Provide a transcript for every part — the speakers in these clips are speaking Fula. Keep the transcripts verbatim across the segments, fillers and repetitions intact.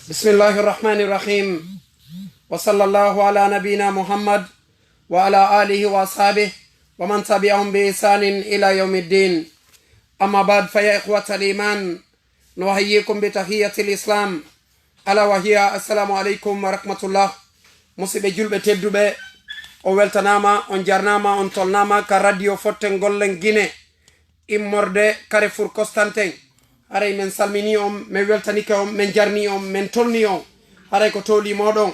بسم الله الرحمن الرحيم. وصلى الله على نبينا محمد وعلى آله وأصحابه ومن تبعهم بإحسان إلى يوم الدين. أما بعد، فيا إخوة الإيمان، نحييكم بتحية الإسلام، ألا وهي السلام عليكم ورحمة الله. Musidɓe julɓe tedduɓe, on weltanaama, on jarnaama, on tolnaama ka radio Fotten Gollen Gine, immorde Carrefour Constantin. Haray men salmini on, men weltanike on, men jarni on, men tolni on. Haray ko tooli mooɗon.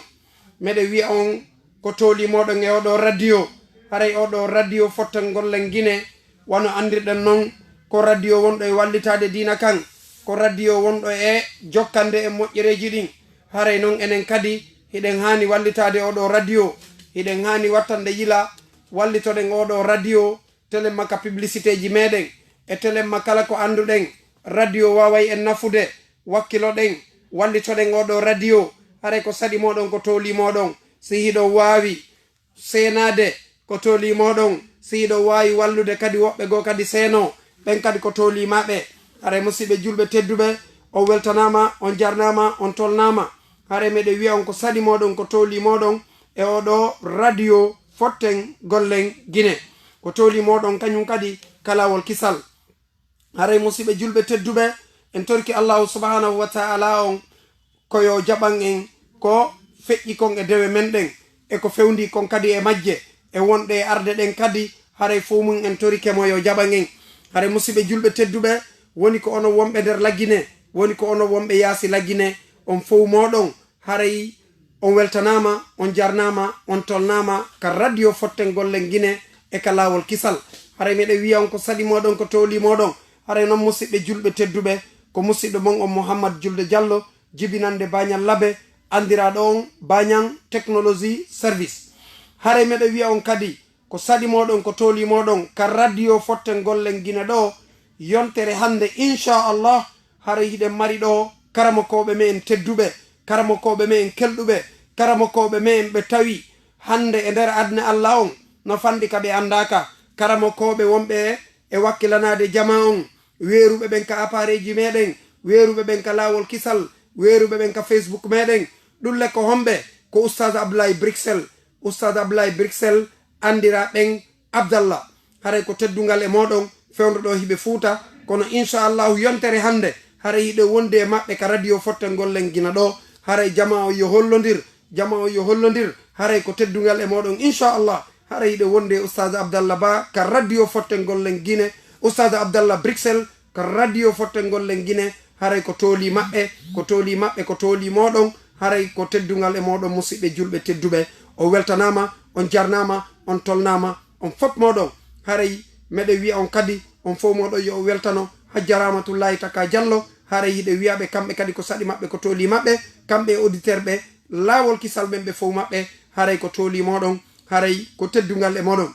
Meɗen wi'a on ko tooli mooɗon e oɗo radio. Haray oɗo radio Fotten Gollen Gine, wano anndirɗen non, ko radio wonɗo e wallitaade diina kan, ko radio wonɗo e jokkande e moƴƴereeji ɗin. Haray non enen kadi hiɗen haani wallitaade oɗo radio, hiɗen haani wattande yila, wallitoɗen oɗo radio, telemma ka publicité ji meɗen, e telemma kala ko annduɗen radio waaway en nafude, wakkiloɗen, wallitoɗen oɗo radio. Haray ko saɗi mooɗon, ko tooli mooɗon. Si hiɗon waawi seenaade, ko tooli mooɗon. Si hiɗon waawi wallude kadi woɓɓe goo kadi seeno, ɓen kadi ko tooli maɓɓe. Haray musidɓe julɓe tedduɓe, on weltanaama, on jarnaama, on tolnaama. Haray meɗen wi'a on ko saɗi mooɗon, ko tooli mooɗon e oɗo radio Fotten Gollen Gine. Ko tooli mooɗon kañum kadi ka laawol kisal. Haray musidɓe julɓe tedduɓe, en torki Allahu subhanahu wa ta'ala on ko yo jaɓan en ko feƴƴi kon e dewe men ɗen, e ko fewndi kon kadi e majje, e wonɗe e arde ɗen kadi, haray fow mum en torike mo yo jaɓan en. Haray musidɓe julɓe tedduɓe, woni ko onon wonɓe nder Lagine, woni ko onon wonɓe yaasi Lagine, on fow mooɗon, haray on weltanaama, on jarnaama, on tolnaama ka radio Fotten Gollen Gine e ka laawol kisal. Haray meɗen wi'a on ko saɗi mooɗon, ko tooli mooɗon. Haray non musidɓe julɓe tedduɓe, ko musidɗo mon on Mouhammad Julde Diallo, jibinande Bañal Labe, anndiraaɗo on Bañan Technology Service. Haray meɗen wi'a on kadi ko saɗi mooɗon, ko tooli mooɗon ka radio Fotten Gollen Gine ɗo, yontere hannde, inchallah, haray hiɗen mari ɗo karamokooɓe me'en tedduɓe, karamokooɓe me'en kelɗuɓe, karamokooɓe me'en ɓe tawi hannde e nder aduna Allah on no fanɗi ka ɓe anndaaka. Karamokooɓe wonɓe e wakkilanaade jamaa on, weeruɓe ɓen ka appareil ji meɗen, weeruɓe ɓen ka laawol kisal, weeruɓe ɓen ka Facebook meɗen. Ɗulle ko homɓe? Ko Oustaz Abdoulaye Bruxelles. Oustaz Abdoulaye Bruxelles, anndiraa ɓen Abdallah. Haray ko teddungal e mooɗon fewndo ɗo hiɓe Fuuta, kono inchallahu yontere hannde, haray hiɗen wondi e maɓɓe ka radio Fotten Gollen Gine ɗo. Haray jamaa on yo hollondir, jamaa on yo hollondir. Haray ko teddungal e mooɗon inchallah. Haray hiɗen wondi e Oustaz Abdallah Ba ka radio Fotten Gollen Gine, Oustaz Abdallah Bruxelles, ka radio Fotten Gollen Gine. Haray ko tooli maɓɓe, ko tooli maɓɓe, ko tooli mooɗon. Haray ko teddungal e mooɗon, musidɓe julɓe tedduɓe. On weltanaama, on jarnaama, on tolnaama, on fop mooɗon. Haray meɗen wi'a on kadi, on fow mooɗon yo on weltano Hajja Ramatullahi Taka Diallo. Haray hiɗen wi'a ɓe kamɓe kadi ko saɗi maɓɓe, ko tooli maɓɓe, kamɓe e auditeur ɓe laawol kisal ɓen ɓe fow maɓɓe. Haray ko tooli mooɗon, haray ko teddungal e mooɗon.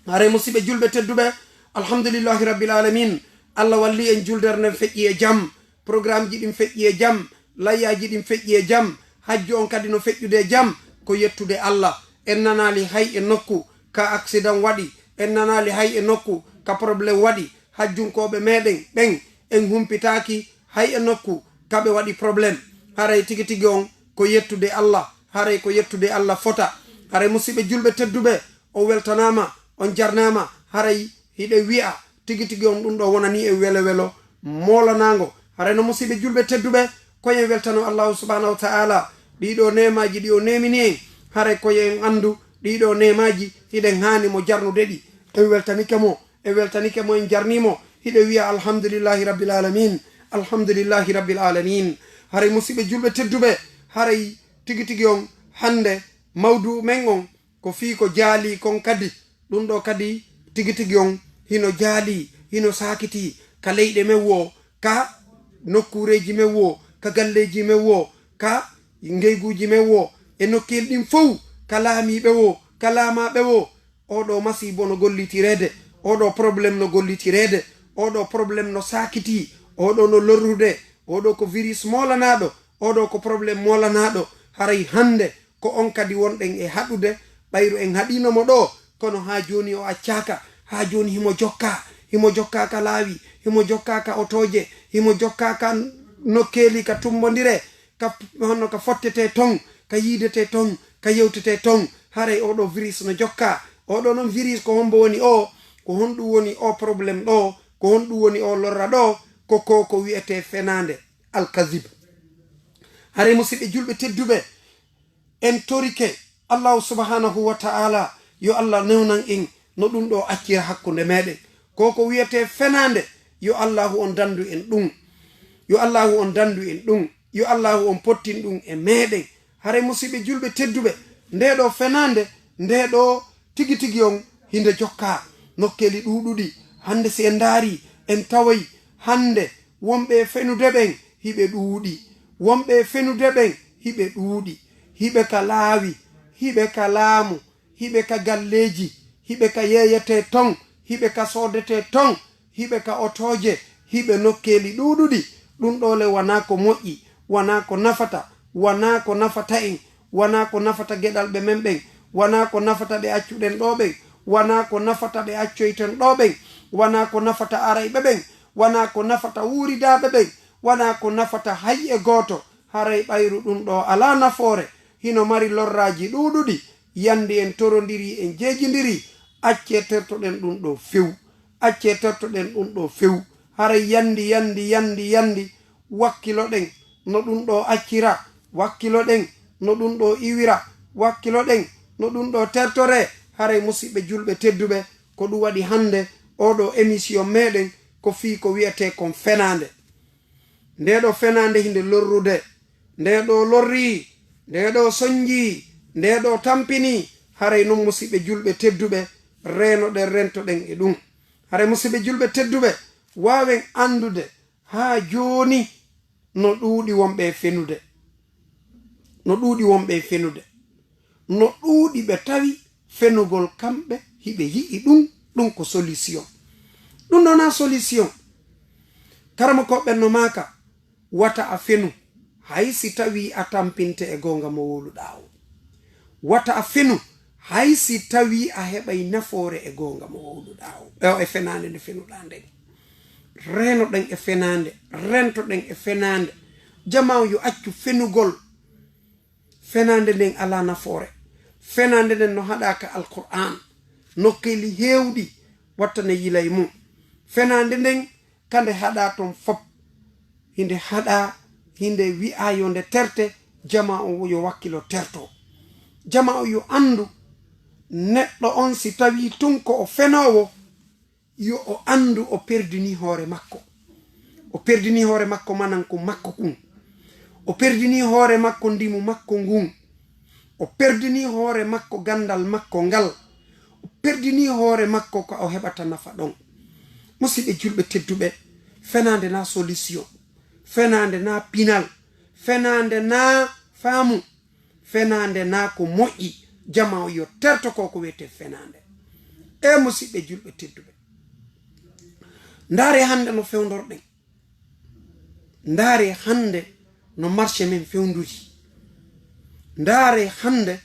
Haray musidɓe julɓe tedduɓe, alhamdulillahi rabbil alamin. Allah walli en, juldere nden feƴƴi e jam, programme ji ɗin feƴƴi e jam, layyaaji ɗin feƴƴi e jam, hajju on kadi no feƴƴude e jam. Ko yettude Allah. En nanaali hay e nokku ka accident waɗi, en nanaali hay e nokku ka problème waɗi. Hajjunkooɓe meɗen ɓen, en humpitaaki hay e nokku ka ɓe waɗi problème. Haray tigi tigi on ko yettude Allah, haray ko yettude Allah fota. Haray musidɓe julɓe tedduɓe, on weltanaama, on jarnaama. Haray hiɗen wi'a tigi tigi on ɗum ɗo wonani en welo welo moolanaango. Haray no musidɓe julɓe tedduɓe, ko en weltano Allahu subhanahu wa ta'ala ɗii ɗo neemaaji ɗi o neemini en. Haray ko en anndu ɗii ɗo neemaaji hiɗen haani mo jarnude ɗi. En weltanike mo, en weltanike mo, en jarnii mo. Hiɗen wi'a alhamdulillahi rabbil alamin, alhamdulillahi rabbil alamin. Haray musidɓe julɓe tedduɓe, haray tigi tigi on hannde mawdu men on ko fii ko jaalii kon kadi. Ɗum ɗo kadi tigi tigi on hino jaalii, hino saakitii ka leyɗe men woo, ka nokkuureeji men woo, ka galleeji men woo, ka ngeyguuji men woo, e nokkeeli ɗin fow, ka laamiiɓe woo, ka laamaaɓe woo. Oɗo masiibo no gollitireede, oɗo problème no gollitireede, oɗo problème no saakitii, oɗo no lorrude, oɗo ko virus moolanaaɗo, oɗo ko problème moolanaaɗo. Haray hannde ko on kadi wonɗen e haɗude, ɓayru en haɗiino mo ɗo, kono haa jooni o accaaka. Haa jooni himo jokkaa, himo jokkaa ka laawi, himo jokkaa ka otooje, himo jokkaa ka nokkeeli ka tummbondire, ka, honno ka fottetee ton, ka yiidetee ton, ka yewtetee ton. Haray oo ɗoo virus no jokkaa. Oo ɗoo non virus ko hombo woni oo? Ko honɗum woni oo problème ɗoo? Ko honɗum woni oo lorra ɗoo? Ko ko, ko wi'etee fenaande, alkazib. Haray musidɓe julɓe tedduɓe, en torike Allahu subhanahu wa ta'ala yo Allah newnan en no ɗum ɗoo accira hakkunde meɗen. Ko ko wi'etee fenaande, yo Allahu on dandu en ɗum. Yo Allahu on dandu en ɗum. Yo Allahu on pottin ɗum e meɗen. Haray musidɓe julɓe tedduɓe, ndee ɗoo fenaande, ndee ɗoo tigi tigi on hinde jokkaa nokkeeli ɗuuɗuɗi. Hande si en ndaari, en taway hande wonɓe e fenude ɓen hiɓe ɗuuɗi. Wonɓe e fenude ɓen hiɓe ɗuuɗi. Hiɓe ka laawi, hiɓe ka laamu, hiɓe ka galleeji, hiɓe ka yeeyetee ton, hiɓe ka soodetee ton, hiɓe ka otooje, hiɓe nokkeeli ɗuuɗuɗi. Ɗum ɗoo le wanaa ko moƴƴi, wanaa ko nafata, wanaa ko nafata en, wanaa ko nafata geɗalɓe men ɓen, wanaa ko nafata ɓe accuɗen ɗoo ɓen, wanaa ko nafata ɓe accoyten ɗoo ɓen, wanaa ko nafata arayɓe ɓen, wanaa ko nafata wuuridaaɓe ɓen, wanaa ko nafata hay e gooto. Haray ɓayru ɗum ɗoo alaa nafoore, hino mari lorraaji ɗuuɗuɗi. Yandi en torondirii, en jeejindirii, accee tertoɗen ɗum ɗoo few. Accee tertoɗen ɗum ɗoo few. Haray yandi, yandi, yandi, yandi, wakkiloɗen no ɗum ɗoo accira, wakkiloɗen no ɗum ɗoo iwira, wakkiloɗen no ɗum ɗoo tertoree. Haray musidɓe julɓe tedduɓe, ko ɗum waɗi hande oo ɗoo émission meɗen ko fii ko wi'etee kon fenaande. Ndee ɗoo fenaande hinde lorrude, ndee ɗoo lorrii, ndee ɗoo sonnjii, ndee ɗoo tampinii. Haray non musidɓe julɓe tedduɓe, reenoɗen, rentoɗen e ɗum. Haray musidɓe julɓe tedduɓe, waawen anndude haa jooni no ɗuuɗi wonɓe e fenude. No ɗuuɗi wonɓe e fenude. No ɗuuɗi ɓe tawi fenugol kamɓe hiɓe yi'i ɗum, ɗum ko solution. Ɗum wonaa solution. Karamokooɓe ɓen no maaka, wata a fenu, hay si tawii a tampinte e goonga mo wowluɗaa o. Wata a fenu, hay si tawii a heɓay nafoore e goonga mo wowluɗaa o, e, e fenaande nde fenuɗaa nden. Reenoɗen e fenaande, rentoɗen e fenaande. Jamaa yo accu fenugol. Fenaande nden alaa nafoore. Fenaande nden no haɗaa ka Alqur'aan. Nokkeeli heewɗi wattane yilay mum. Fenaande nden ka nde haɗaa ton fop. Hinde haɗaa, hinde wi'aa yo nde terte, jamaa on yo wakkilo terto. Jamaa on yo anndu neɗɗo on si tawii tun ko o fenoowo, yo o anndu o perdinii hoore makko. O perdinii hoore makko manan ko makko kun. O perdinii hoore makko ndimu makko ngun. O perdinii hoore makko ganndal makko ngal. O perdinii hoore makko ko o heɓata nafa ɗon. Musidɓe julɓe tedduɓe, fenaande na solution. Fenaande na pinal. Fenaande na faamu. Fenaande na ko moƴƴi. Jamaa yo terto ko ko wiyetee fenaande. E musidɓe julɓe tedduɓe, ndaare hannde no fewndorɗen. Ndaare hannde no marché men fewndori. Ndaare hannde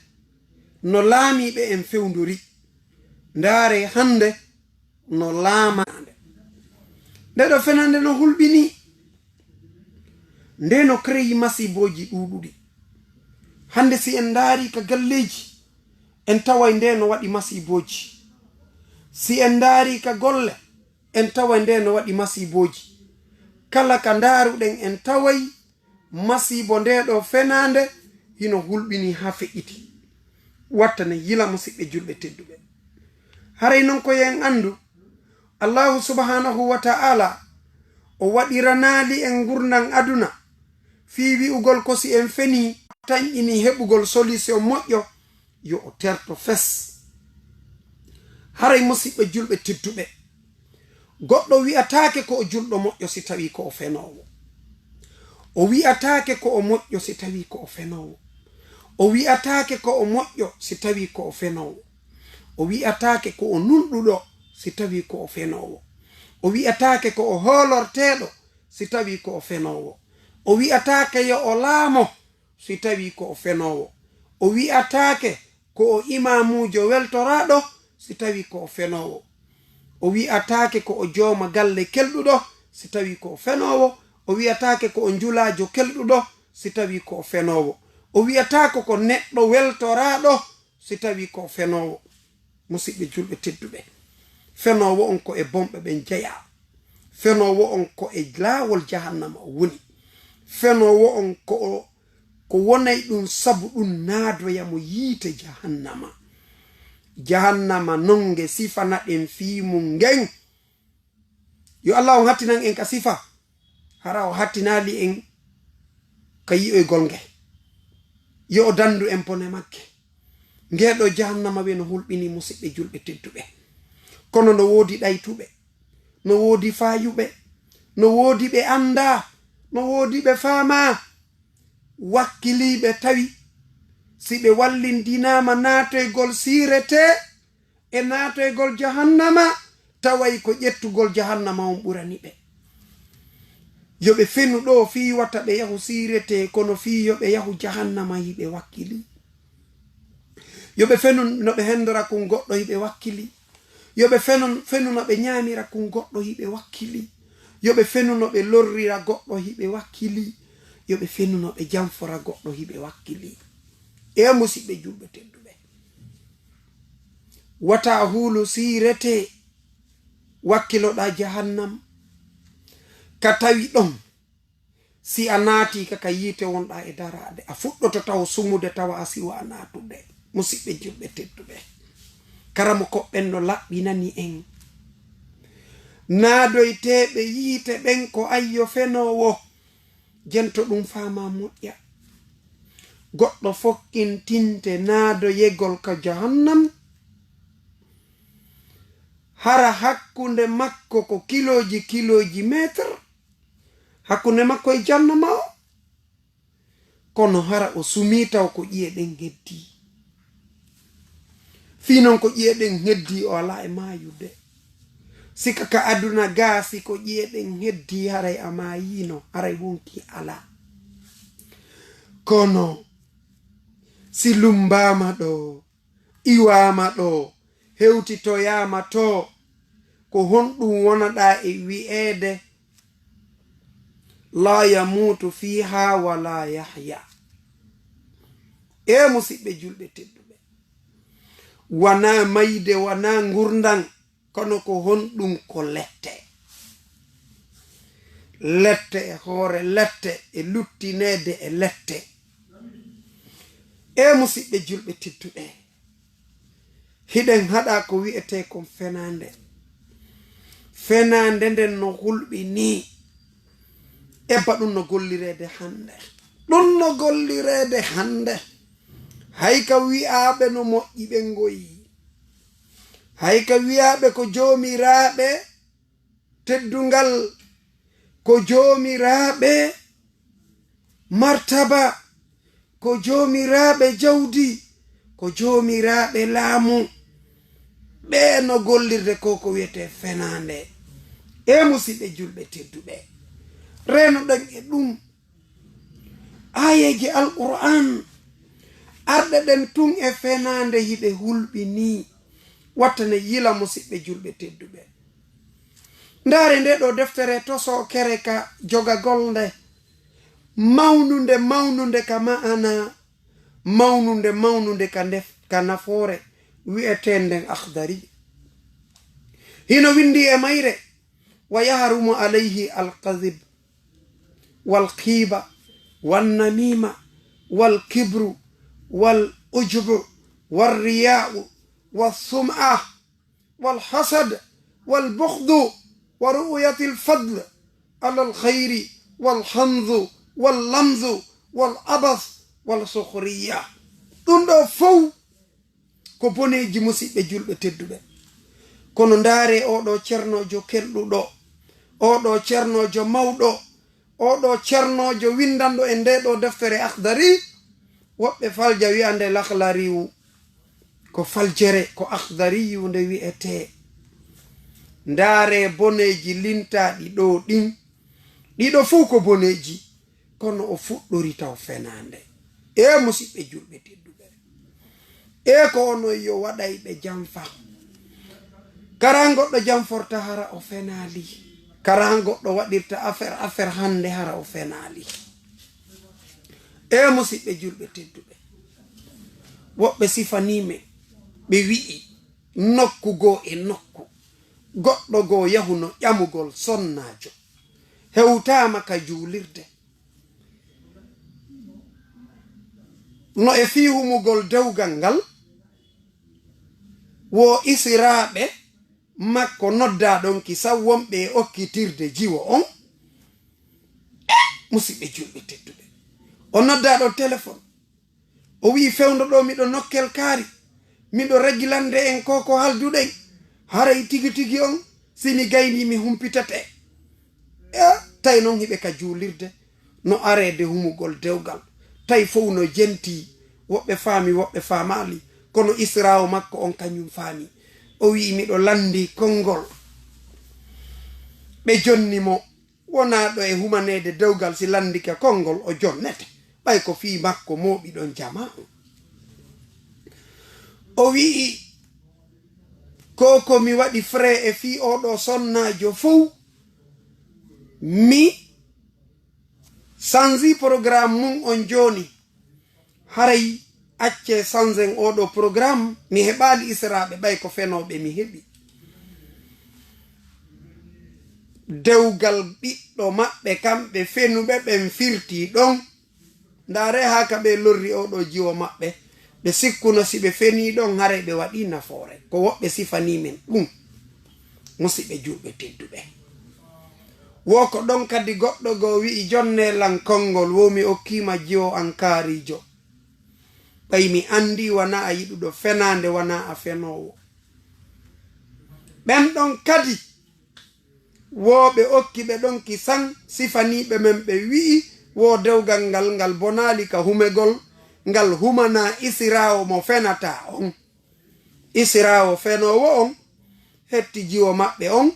no laamiiɓe en fewndori. Ndaare hannde no laamaande. Nde ɗo fenaande no hulɓinii. Nde no créé masiibooji ɗuuɗuɗi. Hannde si en ndaari ka galleeji, en taway nde no waɗi masiibooji. Si en ndaari ka golle, en taway nde no waɗi masiibooji. Kala ka ndaaruɗen, en taway masiibo nde ɗo fenaande hino hulɓinii haa feƴƴiti. Wattane yila, musidɓe julɓe tedduɓe. Haray non ko yo en anndu, Allaahu subhaanahu wa ta'aala, o waɗiranaali en ngurndan aduna fii wi'ugol ko si en fenii, tanƴinii heɓugol solution moƴƴo, yo o terto fes. Haray, musidɓe julɓe tedduɓe, goɗɗo wi'ataake ko o julɗo moƴƴo si tawii ko o fenoowo. O wi'ataake ko o moƴƴo si tawii ko o fenoowo. O wi'ataake ko o moƴƴo si tawii ko o fenoowo. O wi'ataake ko o nunɗuɗo si tawii ko o fenoowo. O wi'ataake ko o hoolorteeɗo si tawii ko o fenoowo. O wi'ataake yo o laamo si tawii ko o fenoowo. O wi'ataake ko o imaamuujo weltoraaɗo si tawii ko o fenoowo. O wi'ataake ko o jooma galle kelɗuɗo si tawii ko o fenoowo. O wi'ataake ko o njulaajo kelɗuɗo si tawii ko o fenoowo. O wiyataako ko neɗɗo weltoraaɗo si tawii ko o fenoowo. Musidɓe julɓe tedduɓe, fenoowo on ko e bonɓe ɓen jeyaa. Fenoowo on ko e laawol jahannama o woni. Fenoowo on ko o, ko wonay ɗun sabu ɗun naadoya mo yiite jahannama. Jahannama non nge sifana ɗen fii mun ngen. Yo Allah on hattinan en ka sifa, hara o hattinaali en ka yi'oygol nge. Yo o dandu en bone magge. Ngee ɗoo jahannama we no hulɓini, musidɓe julɓe tedduɓe. Kono no woodi ɗaytuɓe, no woodi faayuɓe, no woodi ɓe anndaa, no woodi ɓe faamaa. Wakkiliiɓe tawi si ɓe wallindinaama naatoygol siirete e naatoygol jahannama, taway ko ƴettugol jahannama on ɓurani ɓe. Yo ɓe fenu ɗoo fii wata ɓe yahu siirete, kono fii yo ɓe yahu jahannama hiɓe wakkili. Yo ɓe fenu no ɓe hendora kun goɗɗo hiɓe wakkili. Yo ɓe fenu, fenu no ɓe ñaamira kun goɗɗo hiɓe wakkili. Yo ɓe fenu no ɓe lorrira goɗɗo hiɓe wakkili. Yo ɓe fenu no ɓe janfora goɗɗo hiɓe wakkili. E musidɓe julɓe tedduɓe, wata a huulu siirete, wakkiloɗaa jahannam, ka tawi ɗon, si a naatii ka, ka yiite wonɗaa e daraade, a fuɗɗoto taw sumude tawa a siwaa naatude. Musidɓe julɓe tedduɓe, karamoko ɓen no laɓɓinani en. Naadoyteeɓe yiite ɓen ko ayyo fenoowo. Jento ɗum faamaa moƴƴa. Goɗɗo fokkintinte naadoyegol ka jahannam, hara hakkunde makko ko kilooji kilooji meetir, hakkunde makko e jahannama o, kono hara o sumii taw ko ƴi'e ɗen heddii. Fii non ko ƴi'e ɗen heddii, o alaa e maayude. Sika ka aduna gaa, si ko ƴi'e ɗen heddii, haray a maayiino, haray wonkii alaa. Kono si lummbaama ɗoo, iwaama ɗoo, hewtitoyaama too, ko honɗum wonaɗaa e wi'eede, "Laa yamuutu fiihaa wa laa yahyaa"? E musidɓe julɓe tedduɓe, wanaa mayde, wanaa ngurndan, kono ko honɗum? Ko lette. Lette e hoore lette, e luttineede e lette. E musidɓe julɓe tedduɓe, hiɗen haɗa ko wi'etee kon fenaande. Fenaande nden no hulɓinii. Ebba ɗum no gollireede hannde. Ɗum no gollireede hannde. Hay ka wi'aaɓe no moƴƴi ɓe ngoyi. Hay ka wi'aaɓe ko joomiraaɓe teddungal, ko joomiraaɓe martaba, ko joomiraaɓe jawdi, ko joomiraaɓe laamu. Ɓee no gollirde ko ko wiyetee fenaande. E musiɓɓe julɓe tedduɓe, reenoɗen e ɗum. Aayeeje Alqur'aan arɗe ɗen tun e fenaande hiɗe hulɓinii. Wattane yila, musiɓɓe julɓe tedduɓe. Ndaare nde ɗo deftere tosookere ka jogagol nde, mawnunde, mawnunde ka ma'ana, mawnunde, mawnunde ka ndef-, ka nafoore, wi'eteenden Akhdari. Hino winndi e mayre: "Wa yahrumu alayhi alkazib, wal khiba, wan namima, wal kibru, wal ujubu, wal riya'u, wal sum'a, wal hasad, wal bukhdu, wa ru'yatil fadl alal khayri, wal hamzu, wal lamzu, wal abas, wal sukhriya." Ɗum ɗo fow ko boneeji, musiɓɓe julɓe tedduɓe. Kono ndaare oɗo cernoojo kelɗuɗo, oɗo cernoojo mawɗo, oɗo cernoojo winndanɗo e nde ɗo deftere Akhdari, woɓɓe falja wi'a nde Lakhlariyu. Ko faljere, ko Akhdariyu nde wi'etee. Ndaare boneeji lintaaɗi ɗo ɗin. Ɗiɗo fuu ko boneeji, kono o fuɗɗori taw fenaande. E musiɓɓe julɓe tedduɓe, e ko onon yo waɗay ɓe janfa. Karaa goɗɗo janforta hara o fenaali. Karaa goɗɗo waɗirta affaire, affaire hannde hara o fenaali. E musidɓe julɓe tedduɓe, woɓɓe sifanii men, ɓe wi'i, nokku goo e nokku, goɗɗo goo yahuno ƴamugol sonnaajo, hewtaama ka juulirde. No e fii humugol dewgal ngal, wo isiraaɓe makko noddaa ɗon ki saw wonɓe e okkitirde jiwo on. Eh, musidɓe julɓe tedduɓe, o noddaa ɗon telefon. O wi'i, "Fewndo ɗoo, miɗo nokkel kaari, miɗo regilande en ko ko halduɗen. Haray tigi tigi on, si mi gaynii, mi humpitete." E tawi non hiɓe ka juulirde, no areede humugol dewgal. Tawi fow no jentii, woɓɓe faami, woɓɓe faamaali, kono isiraawo makko on kañum faami. O wi'i, "Miɗo lanndii konngol." Ɓe jonni mo, wonaa ɗo e humaneede dewgal, si lanndike konngol, o jonnete, ɓay ko fii makko mooɓi ɗon jamaa on. O wi'i, "Ko ko mi waɗi frais e fii oo ɗoo sonnaajo fow, mi sanji programme mum on jooni. Haray accee sanjen oo ɗoo programme, mi heɓaali isiraaɓe, ɓay ko fenooɓe mi heɓi." Dewgal ɓiɗɗo maɓɓe, kamɓe fenuɓe ɓen firtii ɗon. Ndaaree haa ka ɓe lorri oo ɗoo jiwo maɓɓe. Ɓe sikkuno si ɓe fenii ɗon, haray ɓe waɗii nafoore. Ko woɓɓe sifanii men ɗum. Musidɓe julɓe tedduɓe, wo ko ɗon kadi goɗɗo goo wi'i, "Jonnee lan konngol, wo mi okkii ma jiwo an kaariijo. Ɓay mi anndii wanaa a yiɗuɗo fenaande, wanaa a fenoowo." Ɓen ɗon kadi, wo ɓe okki ɓe ɗon ki san, sifaniiɓe men ɓe wi'i, "Wo dewgal ngal, ngal bonaali ka humegol, ngal humanaa isiraawo mo fenataa on." Isiraawo fenoowo on hetti jiwo maɓɓe on,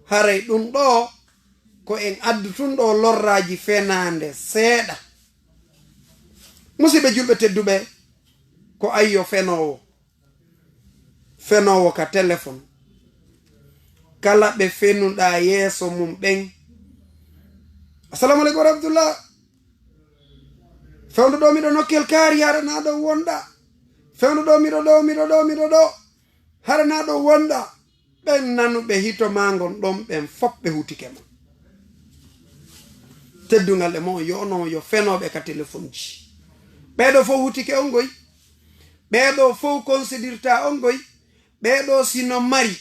haray ɗum ɗoo ko en addu tun ɗoo lorraaji fenaande seeɗa. Musidɓe julɓe tedduɓe, ko ayyo fenoowo, fenoowo ka telefon, kala ɓe fenuɗaa yeeso mum ɓen. "Assalamu aleykum wa rahmatullah. Fewndo ɗoo, miɗo nokkel kaari, hara naa ɗoo wonɗaa. Fewndo ɗoo, miɗo ɗoo, miɗo ɗoo, miɗo ɗoo, hara naa ɗoo wonɗaa." Ɓen nanuɓe hito maa ngon ɗon ɓen fow ɓe hutike ma. Teddungal e mo'on, yo onon yo fenooɓe ka telefonji. Ɓee ɗoo fow hutike on goy. Ɓee ɗoo fow konsidirtaa on goy. Ɓee ɗoo si no mari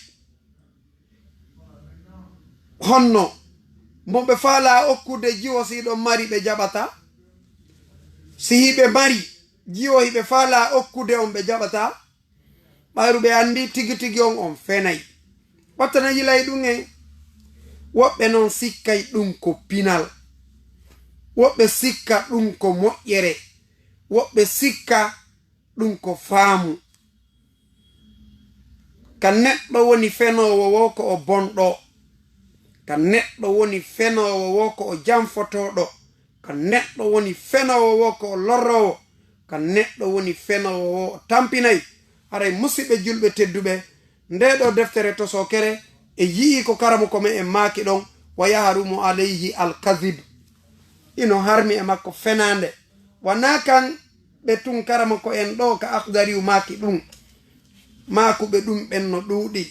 honno mo ɓe faalaa okkude jiwo, si hiɗon mari ɓe jaɓataa. Si hiɓe mari jiwo hiɓe faalaa okkude on, ɓe jaɓataa. Ɓayru ɓe anndi tigi tigi on, on fenay. Watta na yilay ɗum en. Woɓɓe non sikkay ɗum ko pinal. Woɓɓe sikka ɗum ko moƴƴere. Woɓɓe sikka ɗum ko faamu. Ka neɗɗo woni fenoowo wo ko o bonɗo. Ka neɗɗo woni fenoowo wo ko o janfotooɗo. Ka neɗɗo woni fenoowo wo ko o lorroowo. Ka neɗɗo woni fenoowo wo o tampinay. Haray musiɓɓe julɓe tedduɓe, ndee ɗoo deftere tosookere e yi'ii ko karamoko me'en maaki ɗon, "Wa yahrumu alayhi alkadib." Hino harmi e makko fenaande. Wanaa kan ɓe tun karamoko en ɗoo ka Akhdariyu maaki ɗun. Maakuɓe ɗun ɓen no ɗuuɗi.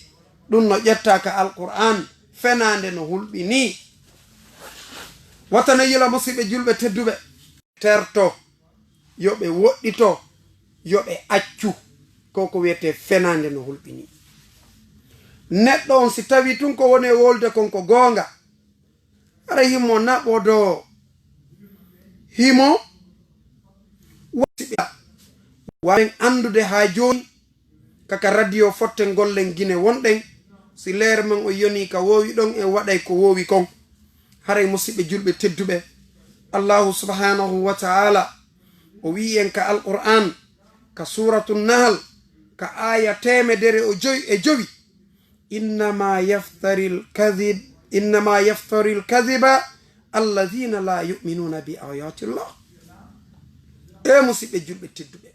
Ɗun no ƴettaa ka Alqur'aan. Fenaande no hulɓinii. Wata no yila musiɓɓe julɓe tedduɓe. Terto, yo ɓe woɗɗito, yo ɓe accu. Ko ko wi'etee fenaande no hulɓinii. Neɗɗo on si tawii tun ko woni e wowlude kon ko goonga, hara himo naɓodoo, himo wasiɓa. Waawen anndude haa jooni, kaka radio fotten gollen Gine wonɗen, si leere men on yonii ka woowi ɗon, en waɗay ko woowi kon. Haray musiɓɓe julɓe tedduɓe, Allaahu subhaanahu wa ta'aala o wi'i en ka Alqur'aan, ka Suuratu Nahal, ka aaya teemedere o jowi e jowi, "Innama yaftari lkadib, innama yaftari lkadiba alladina la yuminuuna bi ayatillah." E musiɓɓe julɓe tedduɓe,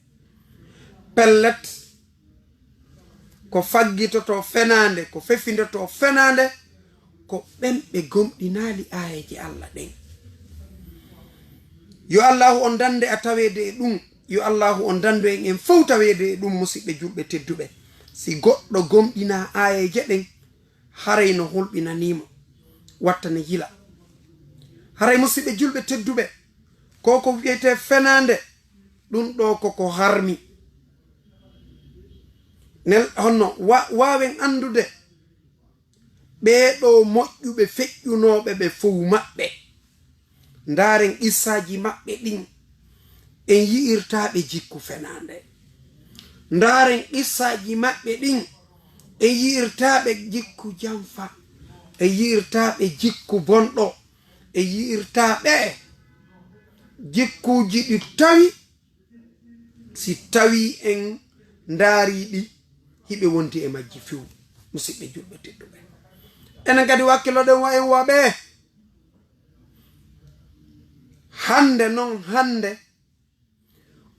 pellet, ko faggitotoo fenaande, ko fefindotoo fenaande, ko ɓen ɓe gomɗinaali aayeeje Alla ɗen. Yo Allaahu on dannde a taweede e ɗum. Yo Allaahu on danndu en, en fow taweede e ɗum, musiɓɓe julɓe tedduɓe. Si goɗɗo gomɗinaa aayeeje ɗen, haray no hulɓinanii mo, watta ne yila. Haray musiɓɓe julɓe tedduɓe, ko ko wi'etee fenaande, ɗum ɗoo ko ko harmi. Nel, honno wa-, waawen anndude ɓee ɗoo moƴƴuɓe feƴƴunooɓe ɓe fow maɓɓe. Ndaaren qissaaji maɓɓe ɗin, en yi'irtaa ɓe jikku fenaande. Ndaaren qissaaji maɓɓe ɗin, en yi'irtaa ɓe jikku janfa. En yi'irtaa ɓe jikku bonɗo. En yi'irtaa ɓe jikkuuji ɗi tawi, si tawii en ndaarii ɗi, hiɓe wondi e majji few, musiɓɓe julɓe tedduɓe. Enen kadi wakkiloɗen wa en wa ɓee. Hannde non, hannde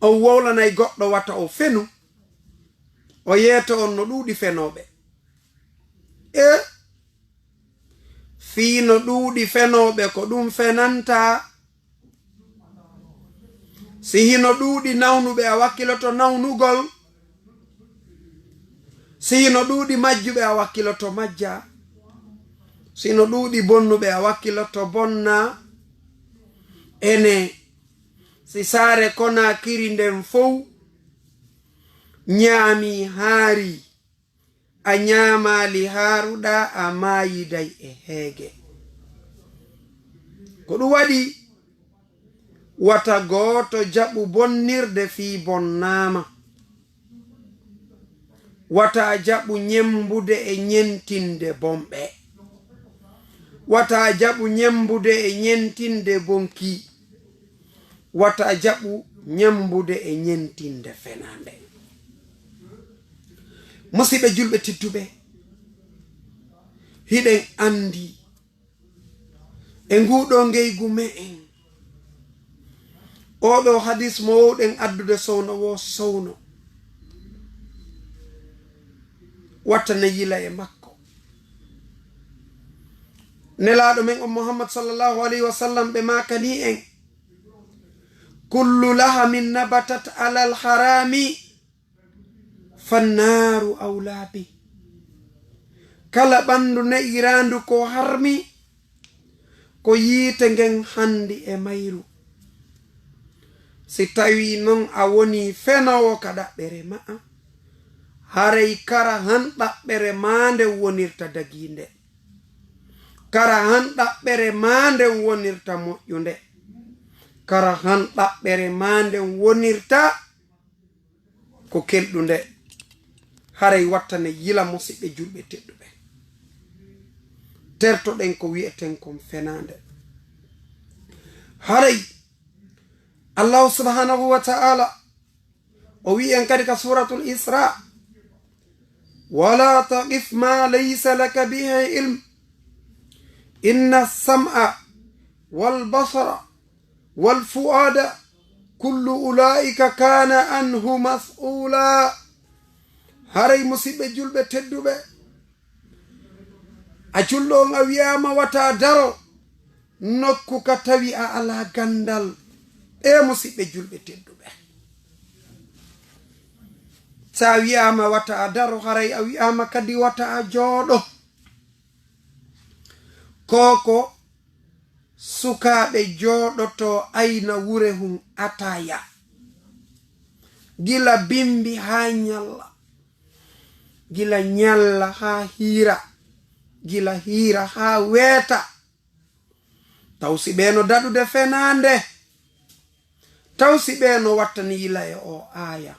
on wowlanay goɗɗo wata o fenu, o yeeto on no ɗuuɗi fenooɓe. E fii no ɗuuɗi fenooɓe ko ɗum fenanta. Si hino ɗuuɗi nawnuɓe, a wakkiloto nawnugol. Si hino ɗuuɗi majjuɓe, a wakkiloto majja. Si hino ɗuuɗi bonnuɓe, a wakkiloto bonna. Ene, si saare Konaakiri nden fow ñaami haari, a ñaamaali haaruɗaa, a maayiday e heege. Ko ɗum waɗi, wata gooto jaɓu bonnirde fii bonnaama. Wata jaɓu ñemmbude e ñentinde bonɓe. Wata jaɓu ñemmbude e ñentinde bonki. Wata jaɓu ñemmbude e ñentinde fenaande. Musiɓɓe julɓe tedduɓe, hiɗen anndi e nguu ɗoo ngeygu me'en, oo ɗoo hadis mo wowɗen addude sowno woo sowno, watta ne yila e makko. Nelaaɗo men on Muhammad sallallahu alayhi wa sallam, ɓe maakanii en, "Kullu lahamin nabatat alal haraami, fannaaru awlaa bih." Kala ɓanndu ne'iraandu ko harmi, ko yiite ngen hanndi e mayru. Si tawii non a wonii fenoowo ka ɗaɓɓere ma'a, haray kara han ɗaɓɓere maa nden wonirta dagiinde. Kara han ɗaɓɓere maa nden wonirta moƴƴunde. Kara han ɗaɓɓere maa nden wonirta ko kelɗunde. Haray watta ne yila, musiɓɓe julɓe tedduɓe. Tertoɗen ko wi'eten kon fenaande. Haray Allahu subhanahu wa ta'ala o wi'i en kadi ka Suratul Isra, "Wala taqif ma laysa laka bihi ilm, inna sam'a wal basara wal fu'ada kullu ulaika kana anhu mas'ula." Haray musiɓɓe julɓe tedduɓe, a julɗo on, a wi'aama wata daro nokku ka tawi a alaa ganndal. Ɓee musiɓɓe julɓe tedduɓe, sa wi'aama wata a daro, haray a wi'aama kadi wata a jooɗo. Ko ko sukaaɓe jooɗotoo ayna wure hun ataya, gila bimbi haa ñalla, gila ñalla haa hiira, gila hiira haa weeta. Taw si ɓee no daɗude fenaande? Taw si ɓee no wattani yila e oo aaya?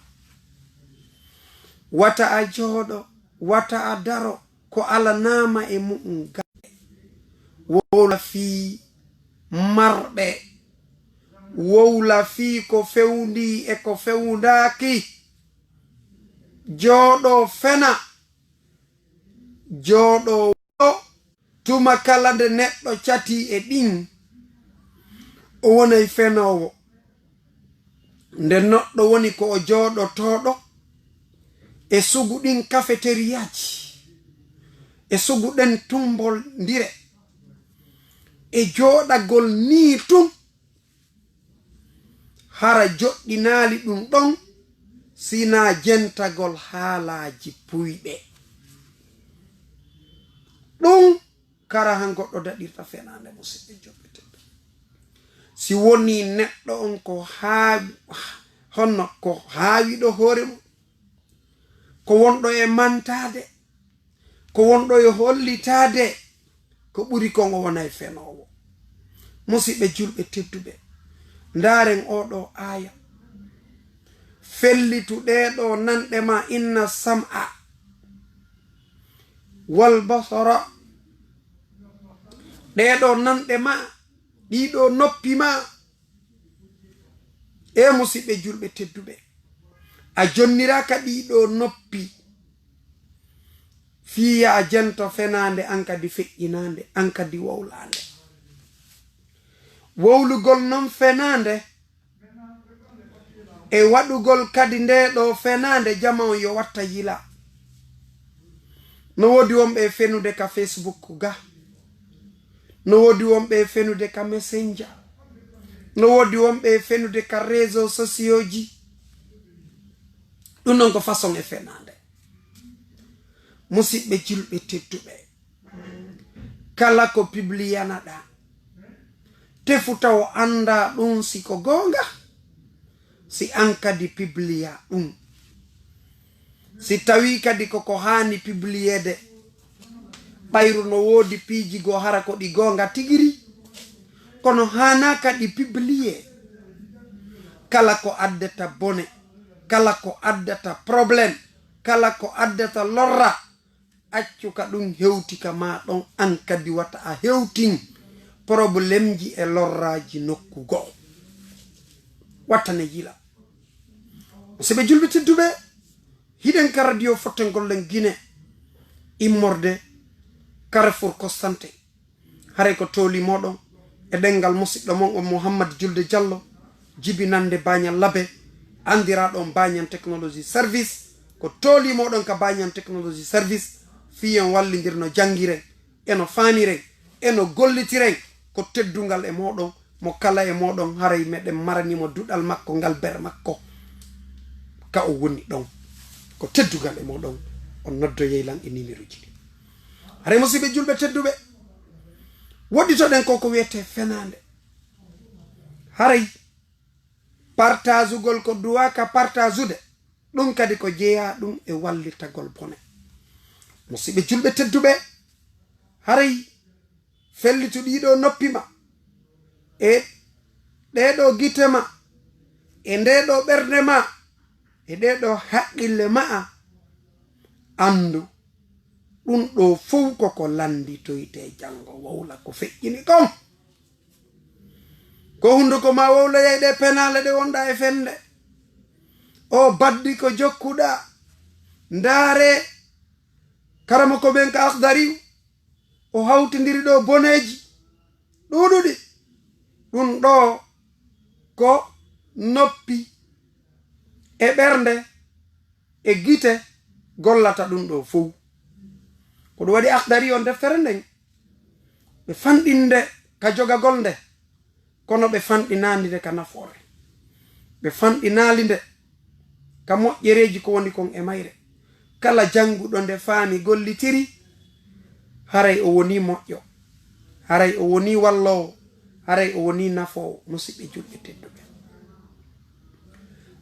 Wata a jooɗo, wata a daro ko alanaama e mu'un galle. Wowla fii marɓe, wowla fii ko fewndii e ko fewndaaki. Jooɗo fena, jooɗo wo-, tuma kala nde neɗɗo catii e ɗin, o wonay fenoowo. Nde neɗɗo woni ko o jooɗotooɗo e sugu ɗin kafeteriyaaji, e sugu ɗen tummbondire, e jooɗagol nii tun, hara joɗɗinaali ɗum ɗon, sinaa jentagol haalaaji puyɓe. Ɗum kara han goɗɗo daɗirta fenaande, musiɓɓe julɓe tedduɓe. Si wonii neɗɗo on ko haawi, honno ko haawiɗo hoore mum, ko wonɗo e mantaade, ko wonɗo e hollitaade, ko ɓuri kon o wonay fenoowo. Musiɓɓe julɓe tedduɓe, ndaaren oo ɗoo aaya. Fellitu ɗee ɗoo nanɗe maa, inna sam'a wal basara. Ɗee ɗoo nanɗe maa, ɗii ɗoo noppi maa. E musiɓɓe julɓe tedduɓe, a jonniraaka ɗii ɗoo noppi fii yo a jento fenaande, an kadi feƴƴinaande, an kadi wowlaande. Wowlugol non fenaande e waɗugol kadi ndee ɗoo fenaande, jama on yo watta yila. No woodi wonɓe e fenude ka Facebook ga. No woodi wonɓe e fenude ka Messenger. No woodi wonɓe e fenude ka réseaux sociaux ji. Ɗum ɗon ko façon e fenaande. Musiɓɓe julɓe tedduɓe, kala ko pibliyanaɗaa, tefu taw anndaa ɗum si ko goonga. Si an kadi pibliya ɗum, si tawii kadi ko ko haani pibliyeede, ɓayru no woodi piiji goo hara ko ɗi goonga tigiri, kono haanaa kadi pibliyee. Kala ko addata bone, kala ko addata problème, kala ko addata lorra, accu ka ɗum hewti ka maa ɗon, an kadi wata a hewtin problemji e lorraaji nokku goo. Wattane yila. Musiɓɓe julɓe tedduɓe, hiɗen ka radio Fottengol Len Gine, immorde Carrefour Constantin. Haray ko tooli mooɗon e ɗenngal musiɗɗo mon on Mouhammad Julde Diallo, jibinannde Bañal Labe, anndiraaɗo on Bañan Technology Service. Ko tooli mooɗon ka Bañan Technology Service, fii en wallindir no janngiren, e no faamiren, e no gollitiren. Ko teddungal e mooɗon, mo kala e mooɗon haray meɗen marani mo duɗal makko ngal, ber makko, ka o woni ɗon. Ko teddungal e mooɗon, on noddoyey lan e numéro ji ɗi. Haray musiɓɓe julɓe tedduɓe, woɗɗitoɗen ko ko wiyetee fenaande. Haray partageugol ko duwaa ka partagude, ɗum kadi ko jeyaa ɗum e wallitagol bone. Musiɓɓe julɓe tedduɓe, haray fellitu ɗii ɗoo noppi ma, e ɗee ɗoo gite ma, e ndee ɗoo ɓernde ma, e ɗee ɗoo haqqille ma'a, anndu ɗum ɗoo fow ko ko lannditoytee janngo, wowla ko feƴƴini kon. Ko hunnduko maa wowloyay ɗee penaale ɗe wonɗaa e fende. O baddi ko jokkuɗaa. Ndaare, karamoko men ka Akhdari, o hawtindiri ɗoo boneeji ɗuuɗuɗi. Ɗum ɗoo ko noppi e ɓernde e gite gollata ɗum ɗoo fow. Ko ɗum waɗi Akhdari on deftere nden, ɓe fanɗinde ka jogagol nde, kono ɓe fanɗinaali nde ka nafoore. Ɓe fanɗinaali nde ka moƴƴereeji ko woni kon e mayre. Kala jannguɗo nde faami gollitiri, haray o wonii moƴƴo, haray o wonii walloowo, haray o wonii nafoowo, musiɓɓe julɓe tedduɓe.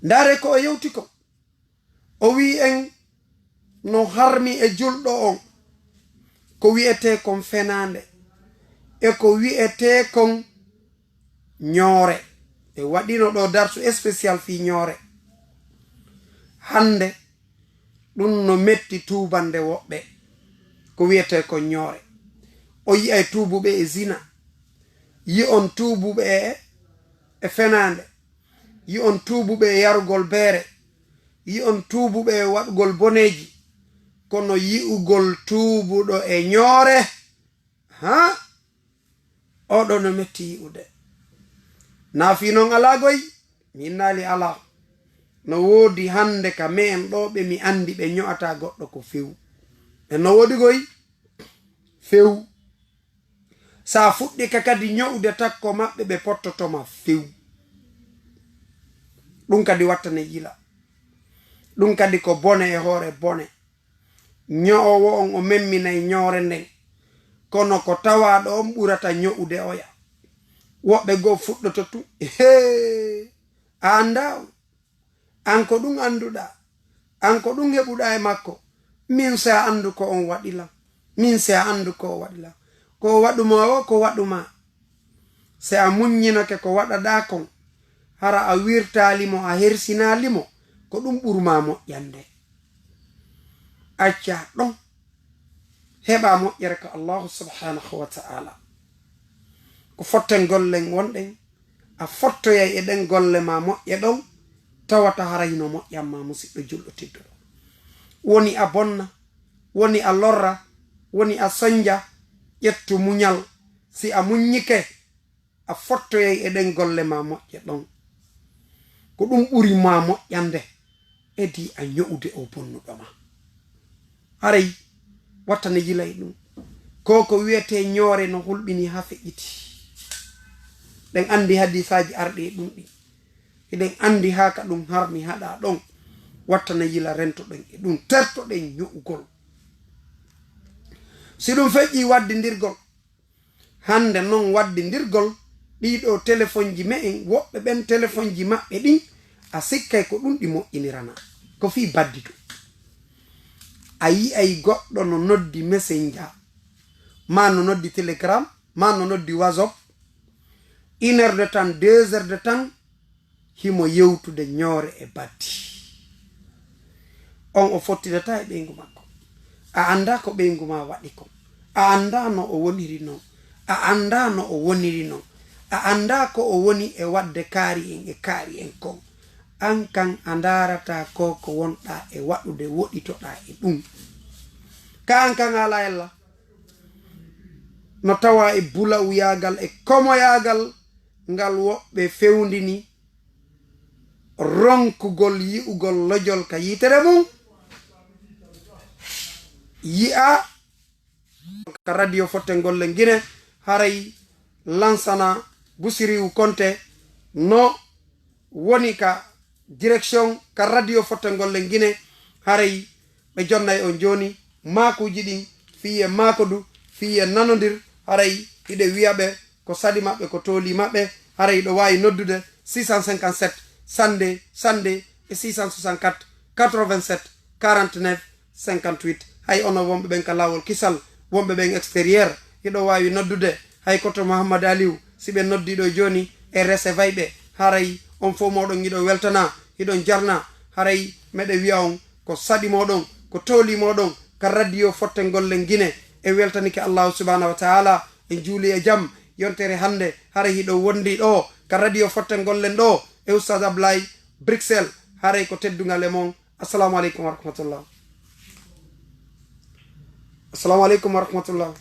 Ndaare ko o yewti kon. O wi'i en no harmi e julɗo on ko wi'etee kon fenaande e ko wi'etee kon ñoore. Ɓe waɗino ɗoo darsu spécial fii ñoore. Hannde ɗum no metti tuubande woɓɓe ko wi'etee kon ñoore. O yi'ay tuubuɓe e zina, yi'on tuubuɓe e, e fenaande, yi'on tuubuɓe e yarugol beere, yi'on tuubuɓe e waɗugol boneeji, kono yi'ugol tuubuɗo e ñoore, haa, oɗo no metti yi'ude. Naa fii non alaa goy? Mi innaali alaa. No woodi hannde ka me'en ɗoo ɓe mi anndi ɓe ño'ataa goɗɗo ko few. Ɓe no woodi goy? Few. Sa fuɗɗike kadi ño'ude takko maɓɓe, ɓe pottoto ma few. Ɗum kadi wattane yila. Ɗum kadi ko bone e hoore bone. Ño'oowo on o memminay ñoore nden. Kono ko tawaaɗo on ɓurata ño'ude oya. Woɓɓe goo fuɗɗoto tun, "Hee, a anndaa on? An ko ɗum annduɗaa? An ko ɗum heɓuɗaa e makko? Min si a anndu ko on waɗi lan? Min si a anndu ko o waɗi lan? Ko o waɗu maa o, ko waɗu maa?" Si a muññinoke ko waɗaɗaa kon, hara a wirtaali mo, a hersinaali mo, ko ɗum ɓuri maa moƴƴande. Accaa ɗon, heɓaa moƴƴere ka Allaahu subhaanahu wa ta'aalaa. Ko fotten gollen wonɗen, a fottoyay e ɗen golle maa moƴƴe ɗon, tawata hara hino moƴƴan maa, musiɗɗo julɗo tedduɗo. Woni a bonna, woni a lorra, woni a sonja, ƴettu muñal. Si a muññike, a fottoyay e ɗen golle maa moƴƴe ɗon. Ko ɗum ɓuri maa moƴƴande, edii a ño'ude o bonnuɗo maa. Haray, wattane yilay ɗum. Ko ko wi'etee ñoore no hulɓini haa feƴƴiti. Ɗen anndi hadiisaaji arɗi e ɗum ɗin. Hiɗen anndi haa ka ɗum harmi haɗaa ɗon. Wattane yila rentoɗen e ɗum, tertoɗen ño'ugol. Si ɗum feƴƴii waddindirgol, hannde non waddindirgol ɗii ɗoo telefonji me'en, woɓɓe ɓen telefonji maɓɓe ɗin, a sikkay ko ɗum ɗi moƴƴiniranaa. Ko fii badditu. A yi'ay goɗɗo no noddi Messenger, maa no noddi Telegram, maa no noddi WhatsApp, une heure de temps, deux heures de temps, himo yewtude ñoore e baddi. On o fottidataa e ɓeyngu makko. A anndaa ko ɓeyngu maa waɗi kon. A anndaa no o woniri non. A anndaa no o woniri non. A anndaa ko o woni e waɗde kaari en e kaari en kon. An kan a ndaarataa ko ko wonɗaa e waɗude, woɗitoɗaa e ɗum. Ka an kan a alaa ella. No tawaa e bulawuyaagal e komoyaagal ngal woɓɓe fewndini ronkugol yi'ugol lojol ka yitere mum, yi'a ka radio Fottengol Lenngine, haray Lansana Busiriwu Konte no woni ka direction ka radio Fottengol Lenngine, haray ɓe jonnay on jooni maakuuji ɗin, fii e maakodu, fii e nanondir, haray hiɗe wi'a ɓe ko saɗi maɓɓe, ko tooli maɓɓe, haray hiɗo waawi noddude six cent cinquante-sept cent deux cent deux e six cent soixante-quatre quatre-vingt-sept quarante-neuf cinquante-huit. Hay onon wonɓe ɓen ka laawol kisal, wonɓe ɓen extérieur, hiɗo waawi noddude hay koto Mouhammad Aliou, si ɓe noddii ɗo jooni, e resevay ɓe, haray on fof mooɗon hiɗo weltanaa, hiɗon jarnaa, haray meɗe wi'a on ko saɗi mooɗon, ko tooli mooɗon ka radio Fottengol Lenngine. En weltanike Allaahu subhaanahu wa taala, en juuli e jam. Yontere hannde, haray hiɗo wondi ɗo ka radio Fottengol Lenngine ɗo e Oustaz Ablaye Bruxelles, haray ko teddungal e mon. Assalamu aleykum wa rahmatullah. Assalamu aleykum wa rahmatullah.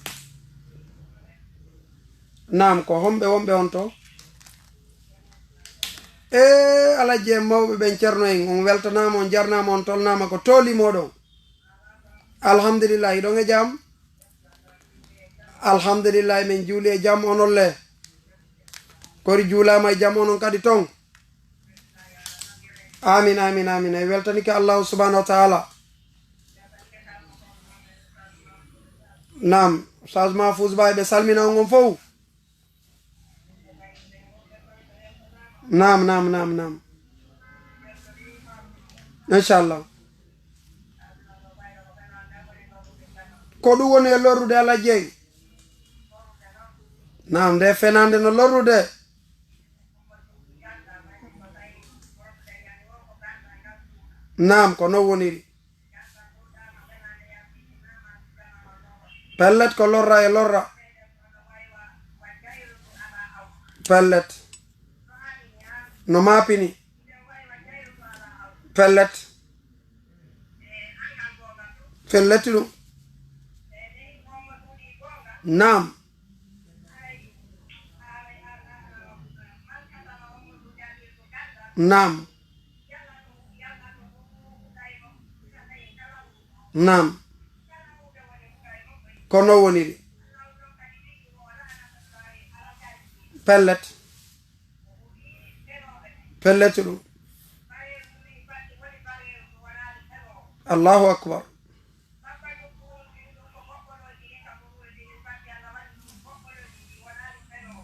Naam, ko homɓe wonɓe on to? E Alhaji en, mawɓe ɓen, Ceerno en, on weltanaama, on jarnaama, on tolnaama ko tooli mooɗon. Alhamdulillahi, hiɗon e jam? Alhamdulillahi, men juuli e jam, onon le? Kori juulaama e jam, onon kadi ton? Amin, amin, amin. En weltanike Allahu subhanahu wa taala. Naam, Oustaz Mahfouz Ba, ɓe salmina on, on fof. Naam, naam, naam, naam. Inchallah. Ko ɗum woni e lorrude, Alhaji en? Naam, nde fenaande no lorrude. Naam, ko non woniri. Pellet, ko lorra e lorra. Pellet. No maapini. Pellet. Pellet ɗum. Naam. Naam. Naam. Ko non woniri. Pellet. Pellet ɗum. Allahu akbar.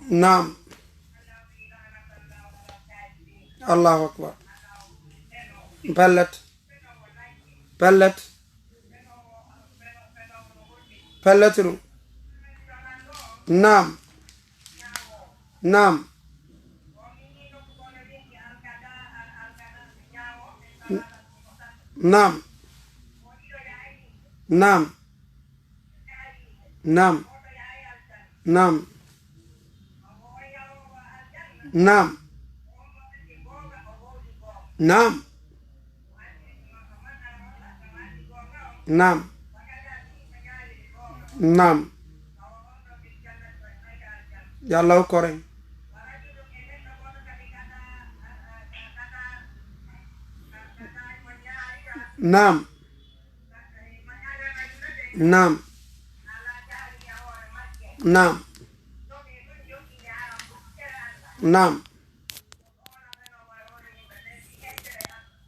Naam. Allahu akbar. Pellet. Pellet. Pellet ɗum. Naam. Naam. Naam. Naam. Naam. Naam. Naam. Naam. Naam. Naam. Yo Allah hokku en. Naam. Naam. Naam. Naam.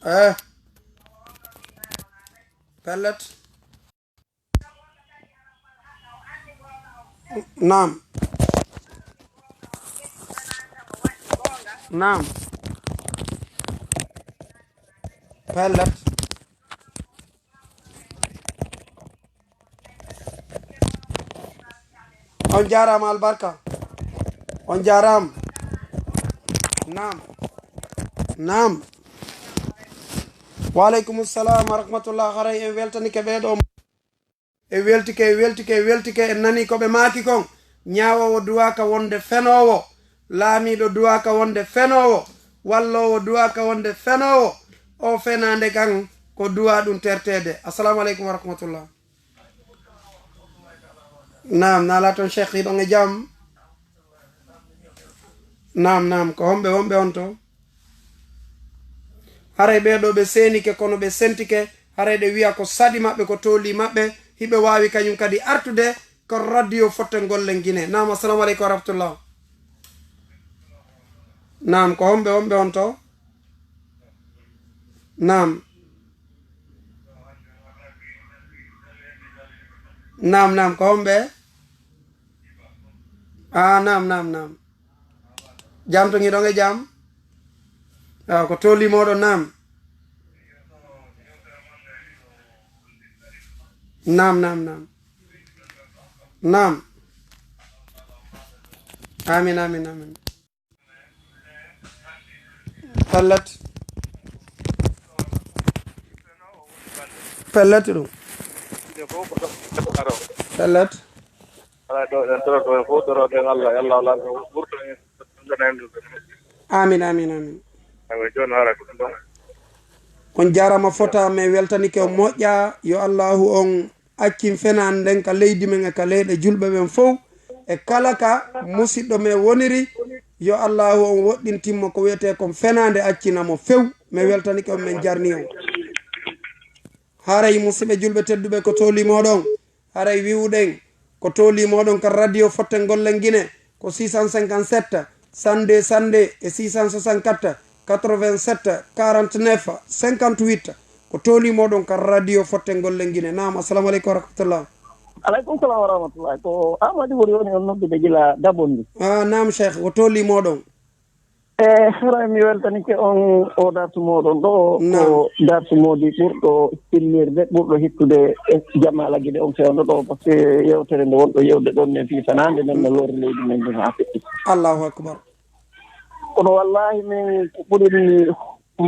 Eh. Pellet. Naam. Naam. Pellet. On jaaraama albarka. On jaaraama. Naam. Naam. Wa aleykum salam wa rahmatullah. Haray en weltanike ɓee ɗoo. E weltike, e weltike, e weltike. En nanii ko ɓe maaki kon. Ñaawoowo duwaaka wonde fenoowo. Laamiiɗo duwaaka wonde fenoowo. Walloowo duwaaka wonde fenoowo. O fenaande kan ko duwaa ɗum terteede. Assalamu aleykum wa rahmatullah. Naam, naalaa toon Cheikh, hiɗon e jam? Naam, naam, ko homɓe wonɓe on to? Haray ɓee ɗoo ɓe seenike, kono ɓe sentike, haray ɗe wi'a ko saɗi maɓɓe, ko tooli maɓɓe, hiɓe waawi kañum kadi artude ko radio Fotte Golle Gine. Naam, assalamu aleykum wa rahmatullah. Naam, ko homɓe wonɓe on to? Naam. Naam, naam, ko homɓe? Ah, naam, naam, naam. Jam to ngiɗon e jam? Ah, ko tooli mooɗon, naam. Naam, naam, naam. Naam. Amin, amin, amin. Pellet. Pellet ɗum. Pellet. Amin, amin, amin. On jaaraama fota, mi weltanike on moƴƴa. Yo Allahu on accin fenaande nden ka leydi men e ka leyɗe julɓe ɓen fow, e kala ka musiɗɗo men woniri. Yo Allahu on woɗɗintin mo ko wiyetee kon fenaande, accina mo few. Mi weltanike on, min jarni on. Haray, musiɓɓe julɓe tedduɓe, ko tooli mooɗon. Haray wi'uɗen ko tooli mooɗon ka radio Fotte Golle Gine, ko six cent cinquante-sept, cent deux, cent deux e six cent soixante-quatre, quatre-vingt-sept, quarante-neuf, cinquante-huit. Ko tooli mooɗon ka radio Fotte Golle Gine. Naam, assalamu aleykum wa rahmatullah. Aleykum salam wa rahmatullah. Ko Amadou Wori woni on noddude gila Dabondi. Ah, naam, Cheikh, ko tooli mooɗon. E, haray mi weltanike on o darsu mooɗon ɗo, Naam. Ko darsu moodi ɓurɗo sinnirde, ɓurɗo hittude e jamaala gide on fewndo ɗo, par ce que yewtere nde wonɗo yewde ɗon nden fii fenaande nden no lorri leydi men ndin haa feƴƴi. Allahu akbar. Kono wallahi min ko ɓuri mi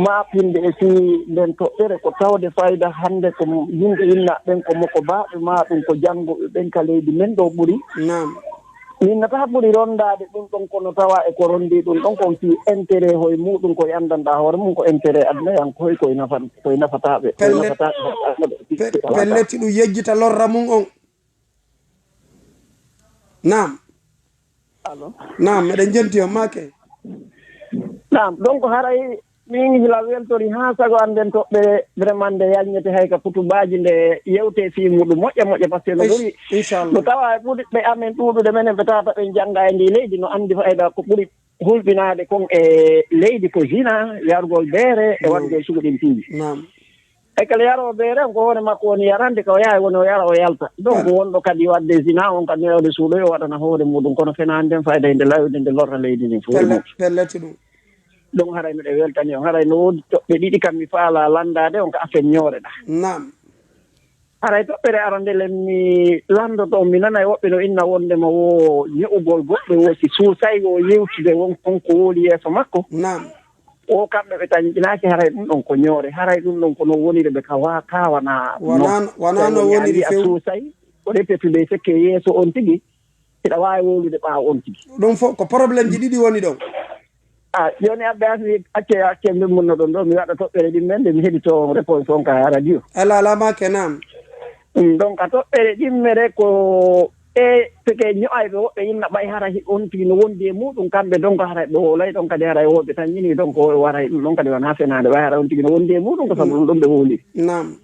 maapinde e fii nden toɓɓere ko tawde fayda hannde ko yimɓe innaaɓe ɓen ko mokobaaɓe maa ɗum ko jannguɓe ɓen ka leydi men ɗo ɓuri. Naam. Min no taha ɓuri ronndaade ɗum ɗon, kono tawa e ko ronndii ɗum ɗon kon fii intérêt hoy muuɗum, ko anndanɗaa hoore mum ko intérêt aduna yan, ko hoy koye nafa, koye nafataaɓe, koye Pellet, nafataaɓe. Pe-, pellet ɗum yejjita lorra mum on. Naam. Allo? Naam, meɗen jenti on, maake. Naam, donc haray Min hila weltori haa sago an nden toɓɓere vraiment nde yalñete hay ka kutubaaji nde yewte fii muɗum moƴƴa moƴƴa, par ce que no Inch-, ɓuri inchallah. No tawa e ɓuuɓe amen ɗuuɗude menen ɓe tawata ɓen jannga e ndii leydi no anndi fayda ko ɓuri hulɓinaade kon e leydi ko zina, yargol beere e Naam. waɗugol sugu ɗin piiji. Naam. E kala yarooɓe ɓe, ko hoore makko woni yarande, ko yaha woni o yara, o yalta. Donc, wonɗo kadi waɗde zina, on kadi newde suuɗo, o waɗana hoore muɗum. Kono fenaande nden, fayda e nde lawde, nde lorra leydi ndin fof. Pellet, pellet ɗum. Ɗum haray miɗo weltani on. Haray no woodi toɓɓe ɗiɗi kam mi faala lanndaade on ko affaire ñoore ɗa. Naam. Haray toɓɓere arande nden mi lanndoto on, mi nana e woɓɓe no inna wonde mo wo ño'ugol goɗɗo wo si suusay wo yewtude won kon ko woli yeeso makko. Naam. O kamɓe ɓe tañƴinaaki, haray ɗum ɗon ko ñoore, haray ɗum ɗon ko no woniri ɓe ka wa-, ka wana Wanaa no, wanaa no woni woniri a few. Suusay, o répétude sekke yeeso on tigi, hiɗa waawi wowlude ɓaawo on tigi. Ɗum fof ko problème ji ɗiɗi woni ɗon. A, jooni Abbe Asmi, acce, acce mbimmon no ɗon ɗo, mi waɗa toɓɓere ɗimmere nde mi heɗito on réponse on ka radio. Alaa, alaa maake, naam. Mm, donc, a toɓɓere ɗimmere ko e seke ño'ayɓe woɓɓe inna ɓay hara hi-, on tigi no wondi e muɗum, kamɓe donc hara ɓe wowlay ɗon kadi hara e woɓɓe tan ñini donc o waray ɗum ɗon kadi wona fenaande ɓay hara on tigi no wondi e muɗum ko sabu ɗum ɗon ɓe wowliri. Naam.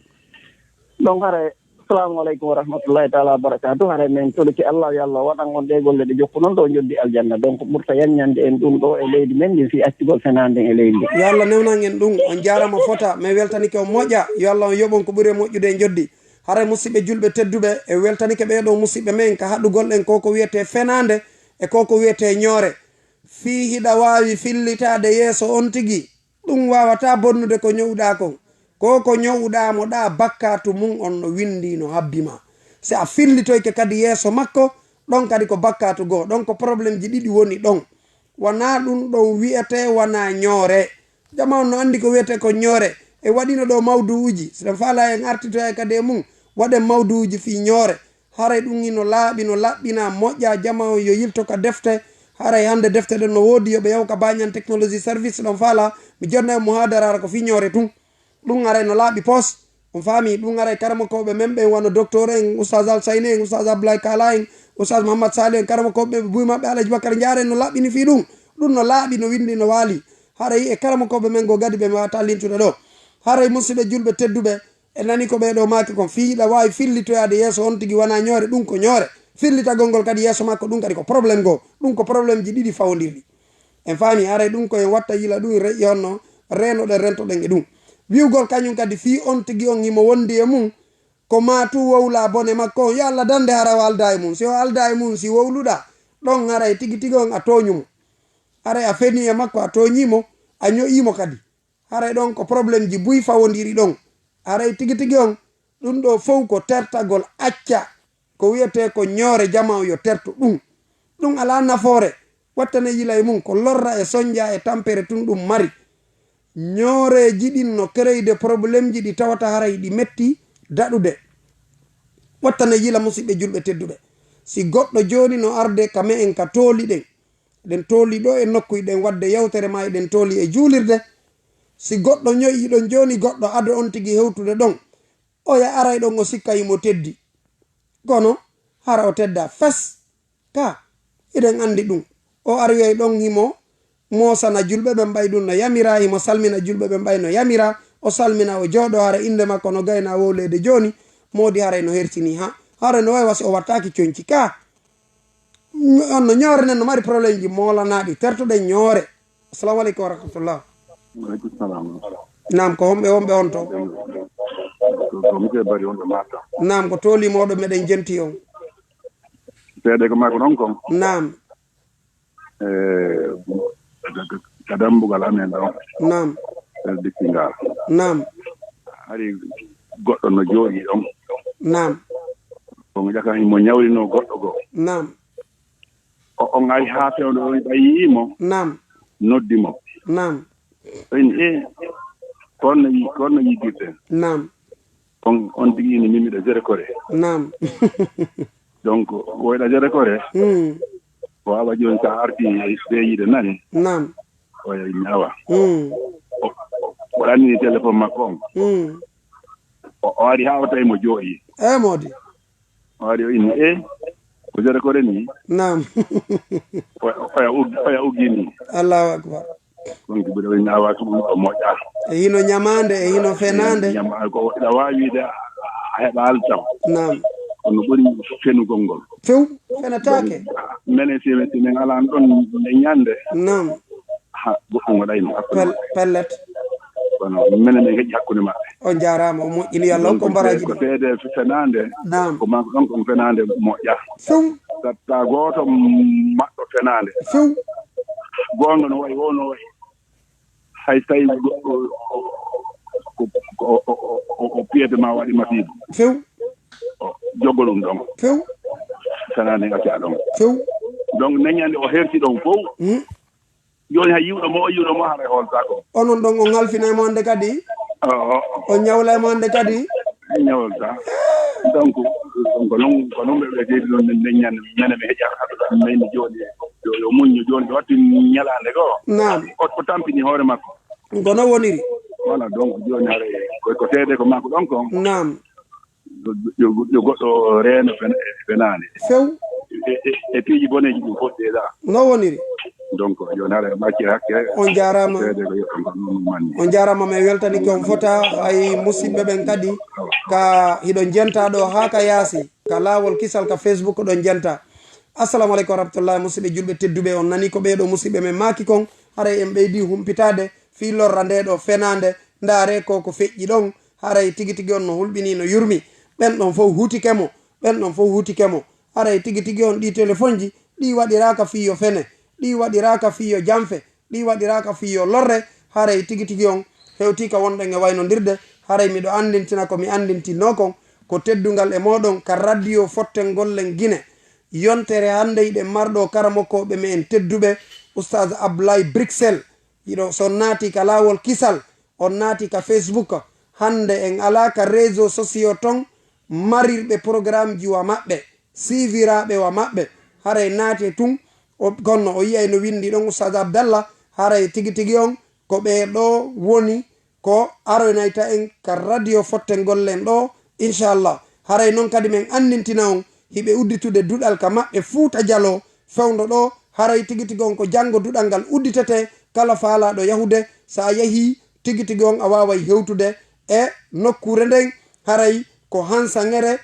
Donc hara, assalamu aleykum wa rahmatullahi taala wa barakatuh. Hara men toliki Allah, yo Allah waɗan on ɗe golle ɗe jokku noon ɗo joddi aljanna. Donc ɓurta yanñande en ɗum ɗo e leydi men ndin fii accugol fenaande e leydi ndin. Yo Allah newnan en ɗum. On jaarama fota, min weltanike on moƴƴa. Yo Allah on yoɓon ko ɓuri e moƴƴude e joddi. Haray musidɓe julɓe tedduɓe, e weltanike ɓee ɗoo musidɓe men ka haɗugol en ko ko wiyetee fenaande e ko ko wiyetee ñoore. Fii hiɗa waawi fillitaade yeeso on tigi, ɗum waawataa bonnude ko ño'uɗaa kon. Ko ko ño'uɗaa mo ɗaa bakkaatu mum on no winndii no habbi ma. Si a fillitoyke kadi yeeso makko, ɗon kadi ko bakkaatu goo. Ɗon ko problème ji ɗiɗi woni ɗon. Wanaa ɗum ɗon wiyetee wanaa ñoore. Jama on no anndi ko wiyetee ko ñoore. E waɗino ɗoo mawduuji. Si ɗen faalaa en artitoya kadi e mum, waɗen mawduuji fii ñoore. Haray ɗum hino laaɓi, no laɓɓina, moƴƴa, jama on yo yilto ka defte. Haray hannde defte ɗen no woodi, yo ɓe yahu ka Banyan Technology Service ɗon faalaa. Mi jonna e muhaadara ko fii ñoore tun. Ɗum haray no laaɓi pos. On faami, ɗum haray karamokooɓe men ɓen wano Docteur en, Oustaz Alsayni en, Oustaz Abdoulaye Kala en, Oustaz Mouhammad Salih en, karamokooɓe ɓe buy maɓɓe Alaji Bakar Njaare no laɓɓini fii ɗum. Ɗum no laaɓi, no winndi, no waali. Haray e karamokooɓe men goo gadi ɓe mi waawata lintude ɗoo. Haray musidɓe julɓe tedduɓe, en nani ko ɓee ɗoo maaki kon. Fii hiɗa waawi fillitoyaade yeeso on tigi wanaa ñoore, ɗum ko ñoore. Fillitagol ngol kadi yeeso makko, ɗum kadi ko problème goo. Ɗum ko problème ji ɗiɗi fawondirɗi. En faami, haray ɗum ko en watta yila ɗum, re-, honno reenoɗen, rentoɗen e ɗum. Wi'ugol kañum kadi fii on tigi on himo wondi e mum, ko maa tun wowlaa bone makko on, yo Allah dande hara o aldaa e mum. Si o aldaa e mum, si wowluɗaa, ɗon haray tigi tigi on a tooñu mo. Haray a fenii e makko, a tooñii mo, a ño'ii mo kadi. Haray ɗon ko problème ji buy fawondiri ɗon. Haray tigi tigi on, ɗum ɗoo fow ko tertagol acca. Ko wiyetee ko ñoore, jama on yo tertu ɗum. Ɗum alaa nafoore. Wattane yila e mum, ko lorra e sonja e tampere tun ɗum mari. Ñooreeji ɗin no kereyde problème ji ɗi tawata haray ɗi metti daɗude. Wattane yila musidɓe julɓe tedduɓe. Si goɗɗo jooni no arde ka me'en ka tooli ɗen, ɗen tooli ɗoo e nokkuy ɗen waɗde yawtere maa eɗen tooli e juulirde. Si goɗɗo ño'ii ɗon jooni, goɗɗo ado on tigi hewtude ɗon, oya aray ɗon o sikka himo teddi. Kono hara o teddaa fes. Ka, hiɗen anndi ɗum. O aroyay ɗon himo moosana julɓe ɓen ɓay ɗum no yamira, himo salmina julɓe ɓen ɓay no yamira. O salmina, o jooɗo, hara innde makko no gayna wowleede jooni. Moodi haray no hertini ha. Haray no wayi wa si o wattaaki conci. Ka, on no ñoore nden no mari problème ji moolanaaɗi. Tertoɗen ñoore. Assalamu aleykum wa rahmatullah. Waaleykum salam. Naam, ko homɓe wonɓe on to? Ko, ko monsieur Bari wonɗo Matam. Naam, ko tooli mooɗo meɗen jenti on. Seeɗa ko maa ko ɗon kon. Naam. E, ka dambugal amen ɗon. Naam. E, Dikkingal. Naam. Hari goɗɗo no jooɗi ɗon. Naam. Ko mo ƴaka himo ñawrino goɗɗo goo. Naam. O, on ari haa fewndo, o ɓay yii mo. Naam. Noddi mo. Naam. O inni, "E, ko honno yi-, ko honno yiggirten?" Naam. On, on tigi inni, "Min miɗo Zérékoré." Naam. Donc, woyɗa Zérékoré, mm, o awa jooni sa arti be yiide nani. Naam. O inni, "Awa." Mm. O, o ɗannini téléphone makko on. Mm. O, o ari haa o tawi mo jooɗi. E moodi. O ari o inni, "E, ko Zérékoré ni?" Naam. Oya, oya ug-, oya uggini. Allahu akbar. Kon ko ɓuri o inni, "Awa, ko ɗum ɗo moƴƴa." E hino ñamaande, e hino fenaande. Ñama-, ko ina waawi wiide a, a heɓaali taw. Naam. Kono ɓuri fenugol ngol. Few, fenataake. Donc, menen si men, si men alaa ɗon e ñande. Naam. Ha, goɗɗum waɗayno hakkunde. Pel-, pellet. Kono menen en heƴi hakkunde maɓɓe. On jaaraama, o moƴƴini, yo Allah hokku on baraaji ko ɗi. Seede fenaande, naam, ko maa ko ɗon kon fenaande moƴƴa. Few. Tatta gooto maɓɓe fenaande. Few. Goonga no wayi, woo no wayi. Hay so tawii goɗɗo o, o, o, o, o, o piyete ma waɗi masiibo. Few. O joggo ɗum ɗon. Few. Fenaande acca ɗon. Few. Donc, neñande o herti ɗon fow. Hmm. Jooni hay yiwɗo mo, o yiwɗo mo, haray hooltaako. Onon ɗon, o ŋalfina e mo hannde kadi? O, o. O ñawla e mo hannde kadi? Ñawlta. Donc, donc, ko noon, ko noon ɓe, ɓe jeydi ɗon, min, min ñande, minen mi heƴa haɗude am, min jooni, yo, yo muñño jooni, ɓe watti ñalaande goo. Naam. O, o tampini hoore makko. Ko noon woniri. Voilà, donc, jooni haray ko, ko seede ko makko ɗon kon. Naam. Yo, yo, yo goɗɗo reeno fen-, fenaande. Few. E, e, e piiji boneeji ɗum fof déjà. No woniri? Donc, yo nare macce hakke. On jaaraama. Seede ko yo ɗum ɗum manni. On jaaraama, mi weltani ko on fota, ay musidɓe ɓen kadi, ka hiɗo jenta ɗo haa ka yaasi, ka laawol kisal ka Facebook ɗon jenta. Assalamu aleykum wa rahmatullahi, musidɓe julɓe tedduɓe, on nani ko ɓee ɗo musidɓe men maaki kon, haray en ɓeydi humpitaade fii lorra ndee ɗo fenaande, ndaare ko ko feƴƴi ɗon, haray tigi tigi on no hulɓinii, no yurmi. Ɓen ɗon fof hutike mo, ɓen ɗon fof hutike mo. Haray tigi tigi on ɗii telefonji, ɗii waɗiraaka fii yo fene, ɗii waɗiraaka fii yo janfe, ɗii waɗiraaka fii yo lorre. Haray tigi tigi on hewtii ka wonɗen e waynondirde. Haray miɗo anndintina ko mi anndintinnoo kon, ko teddungal e mooɗon ka radio Fotten Gollen Gine. Yontere hannde hiɗen marɗo karamokooɓe me'en tedduɓe, Oustaz Ablaye Bruxelles. Hiɗo, so on naati ka laawol kisal, on naati ka Facebook, hannde en alaa ka réseaux sociaux ton marirɓe programmeji wa maɓɓe, suiviraaɓe wa maɓɓe. Haray naate tun, o, kono o yi'ay no winndi ɗon Oustaz Abdallah, haray tigi tigi on ko ɓee ɗoo woni ko aroynayta en ka radio Fotten Gollen ɗoo, inchallah. Haray non kadi men anndintina on, hiɓe udditude duɗal ka maɓɓe Fuuta Jaloo, fewndo ɗoo, haray tigi tigi on ko janngo duɗal ngal udditetee, kala faalaaɗo yahude, so a yahii tigi tigi on a waaway hewtude e nokkuure nden, haray ko Hansaŋere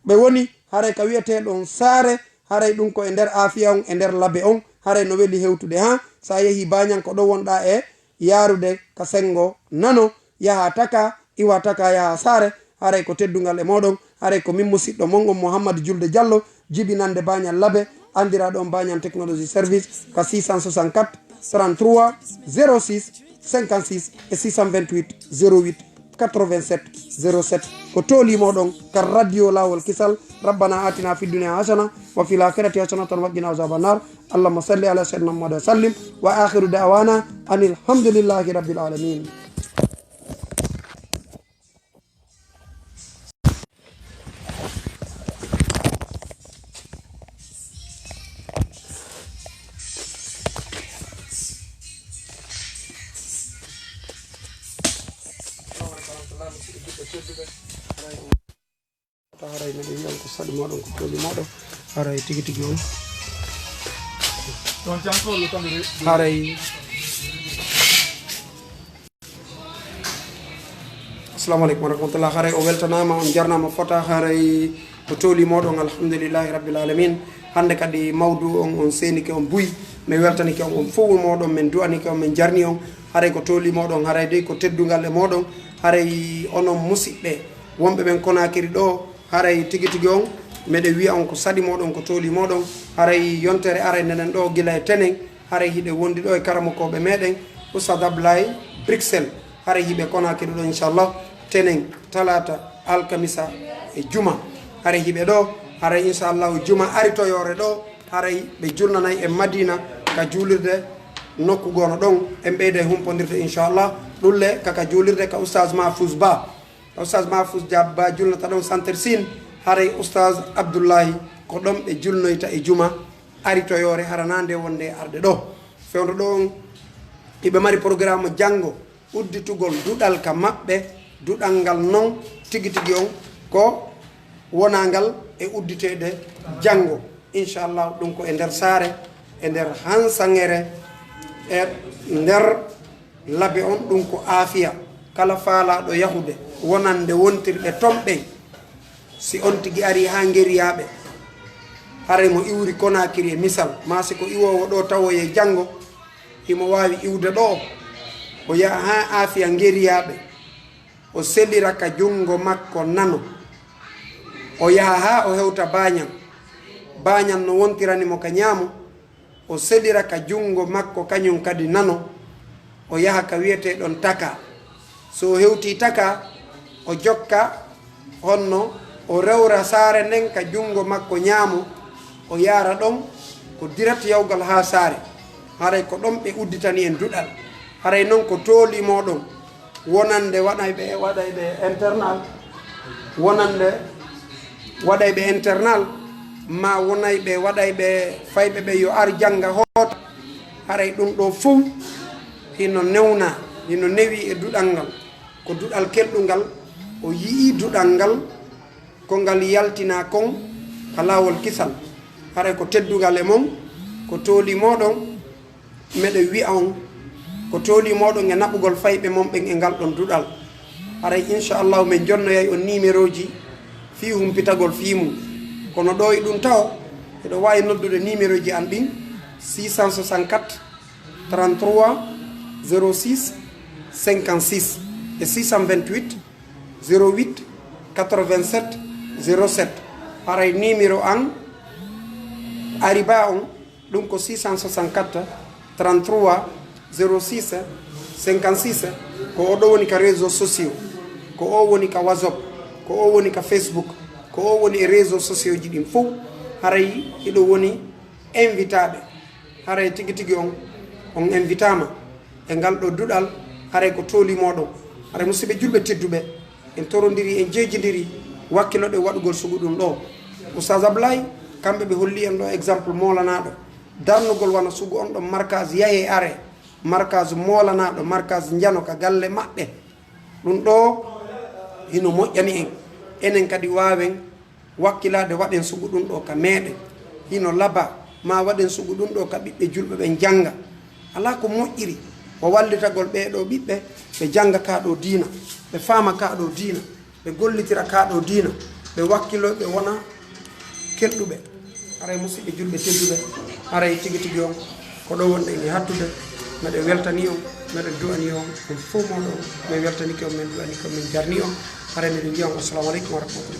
ɓe woni, haray ka wi'etee ɗon Saare, haray ɗum ko e nder aafiya on, e nder labe on, haray no weli hewtude, haa, so a yahii Baañan ko ɗo wonɗaa e yaarude ka senngo nano, yaha Taka, iwa Taka, yaha Saare, haray ko teddungal e mooɗon, haray ko min musiɗɗo mon on Mouhammad Julde Diallo, jibinande Baañan Labe, anndiraaɗo on Baañan Technologie Service, ka six cent soixante-quatre, trente-trois, zéro six, cinquante-six e six cent vingt-huit, zéro huit, quatre-vingt-sept, zéro sept. Ko tooli mooɗon ka radio Laawol Kisal. ربنا آتنا في الدنيا حسنة وفي الآخرة حسنة وقنا عذاب النار. اللهم صل على سيدنا محمد وسلم. وآخر دعوانا أن الحمد لله رب العالمين. Assalamu aleykum warahmatullahi, musidɓe julɓe tedduɓe. Haray, haray miɗo wiya on ko saɗi mooɗon, ko tooli mooɗon. Haray tigi tigi on. Haray. Assalamu aleykum warahmatullah. Haray o weltanaama, on jarnaama fota. Haray ko tooli mooɗon, alhamdulillahi rabbil alamin. Hannde kadi mawdu on, on seenike on buy. Mi weltanike on, on fof mooɗon, min du'anike on, min jarni on. Haray ko tooli mooɗon, haray dey ko teddungal e mooɗon. Haray onon musiɓɓe wonɓe ɓen Konaakiri ɗo, haray tigi tigi on, miɗen wiya on ko saɗi mooɗon, ko tooli mooɗon. Haray yontere aray nenen ɗo gila e Tenen, haray hiɓe wondi ɗo e karamokooɓe meɗen, Oustaz Ablaye Bruxelles. Haray hiɓe Konaakiri ɗo, inchallah, Tenen, talaata, alkamisa e juma. Haray hiɓe ɗo, haray inchallah juma aritoyoore ɗo, haray ɓe julnanay e Madina ka juulirde nokku goono ɗon, en ɓeyday humpondirde inchallah. Ɗulle kaka juulirde ka Oustaz Mahfouz Ba. Oustaz Mahfouz Diab Ba julnata ɗon Centre Sine, haray Oustaz Abdoullahi ko ɗon ɓe julnoyta e juma aritoyoore, hara na nde wonde arde ɗo. Fewndo ɗo on, hiɓe mari programme janngo udditugol duɗal ka maɓɓe, duɗal ngal non tigi tigi on ko wonangal e udditeede janngo. Inchallah, ɗum ko e nder saare, e nder hansaŋere, e nder labe on, ɗum ko aafiya. Kala faalaaɗo yahude wonande wontirɓe ton ɓen, si on tigi ari haa Ngeriyaaɓe, haray mo iwri Konaakiri e misal, maa si ko iwoowo ɗo tawoye janngo, himo waawi iwde ɗo, O yaha haa Aafiya Ngeriyaaɓe, o selira ka junngo makko nano. O yaha haa o hewta Baañan. Baañan no wontirani mo ka ñaamo, o selira ka junngo makko kañum kadi nano, o yaha ka wi'eteeɗon Taka. So o hewtii Taka, o jokka honno, o rewra saare nden ka junngo makko ñaamo, o yaara ɗon ko direct yawgal haa saare. Haray ko ɗon ɓe udditani en duɗal. Haray non ko tooli mooɗon. Wonande waɗayɓe, waɗayɓe internal, wonande waɗayɓe internal, ma wonayɓe waɗayɓe fayɓe ɓe yo ar jannga hoota. Haray ɗum ɗo fow hino newna, hino newi e duɗal ngal. Ko duɗal kelɗungal, o yi'i duɗal ngal, ko ngal yaltina kon ka laawol kisal. Haray ko teddungal e mon, ko tooli mooɗon, meɗen wi'a on, ko tooli mooɗon e naɓugol fayɓe mon ɓen e ngal ɗon duɗal. Haray, inchallahu, min jonnoyay on nimerooji fii humpitagol fii mum. Kono ɗo e ɗum taho, eɗo waawi noddude nimerooji an ɗin, six cent soixante-quatre, trente-trois, zéro six, cinquante-six e six cent vingt-huit, zéro huit, quatre-vingt-sept, zéro sept. Haray nimero an Ariba on, ɗum ko six cent soixante-quatre, trente-trois, zéro six, cinquante-six. Ko o ɗo woni ka réseaux sociaux, ko o woni ka WhatsApp, ko o woni ka Facebook, ko o woni e réseaux sociaux ji ɗin fow. Haray hiɗo woni invitaaɓe. Haray tigi tigi on, on invitaama e ngal ɗo duɗal. Haray ko tooli mooɗon. Haray, musiɓɓe julɓe tedduɓe, en torondiri, en jeejidiri, wakkiloɗen waɗugol sugu ɗum ɗo. Oustaz Ablaye, kamɓe ɓe holli en ɗo exemple moolanaaɗo darnugol wano sugu on ɗon markaz yahe are, markaz moolanaaɗo, markaz njano ka galle maɓɓe. Ɗum ɗo hino moƴƴani en. Enen kadi waawen wakkilaade, waɗen sugu ɗum ɗo ka meeɗen. Hino laba, ma waɗen sugu ɗum ɗo ka ɓiɓɓe julɓe ɓen jannga. Alaa ko moƴƴiri ko wallitagol ɓee ɗo ɓiɓɓe, ɓe jannga ka ɗo diina, ɓe faama ka ɗo diina, ɓe gollitira ka ɗo diina, ɓe wakkiloo, ɓe wona kelɗuɓe. Haray, musiɓɓe julɓe tedduɓe, haray tigi tigi on, ko ɗo wonɗen e hattude. Meɗen weltani on, meɗen du'ani on, on fow mooɗon, min weltanike on, min du'anike on, min jarni on. Haray, miɗen wi'a on, assalamu aleykum wa rahmatullah.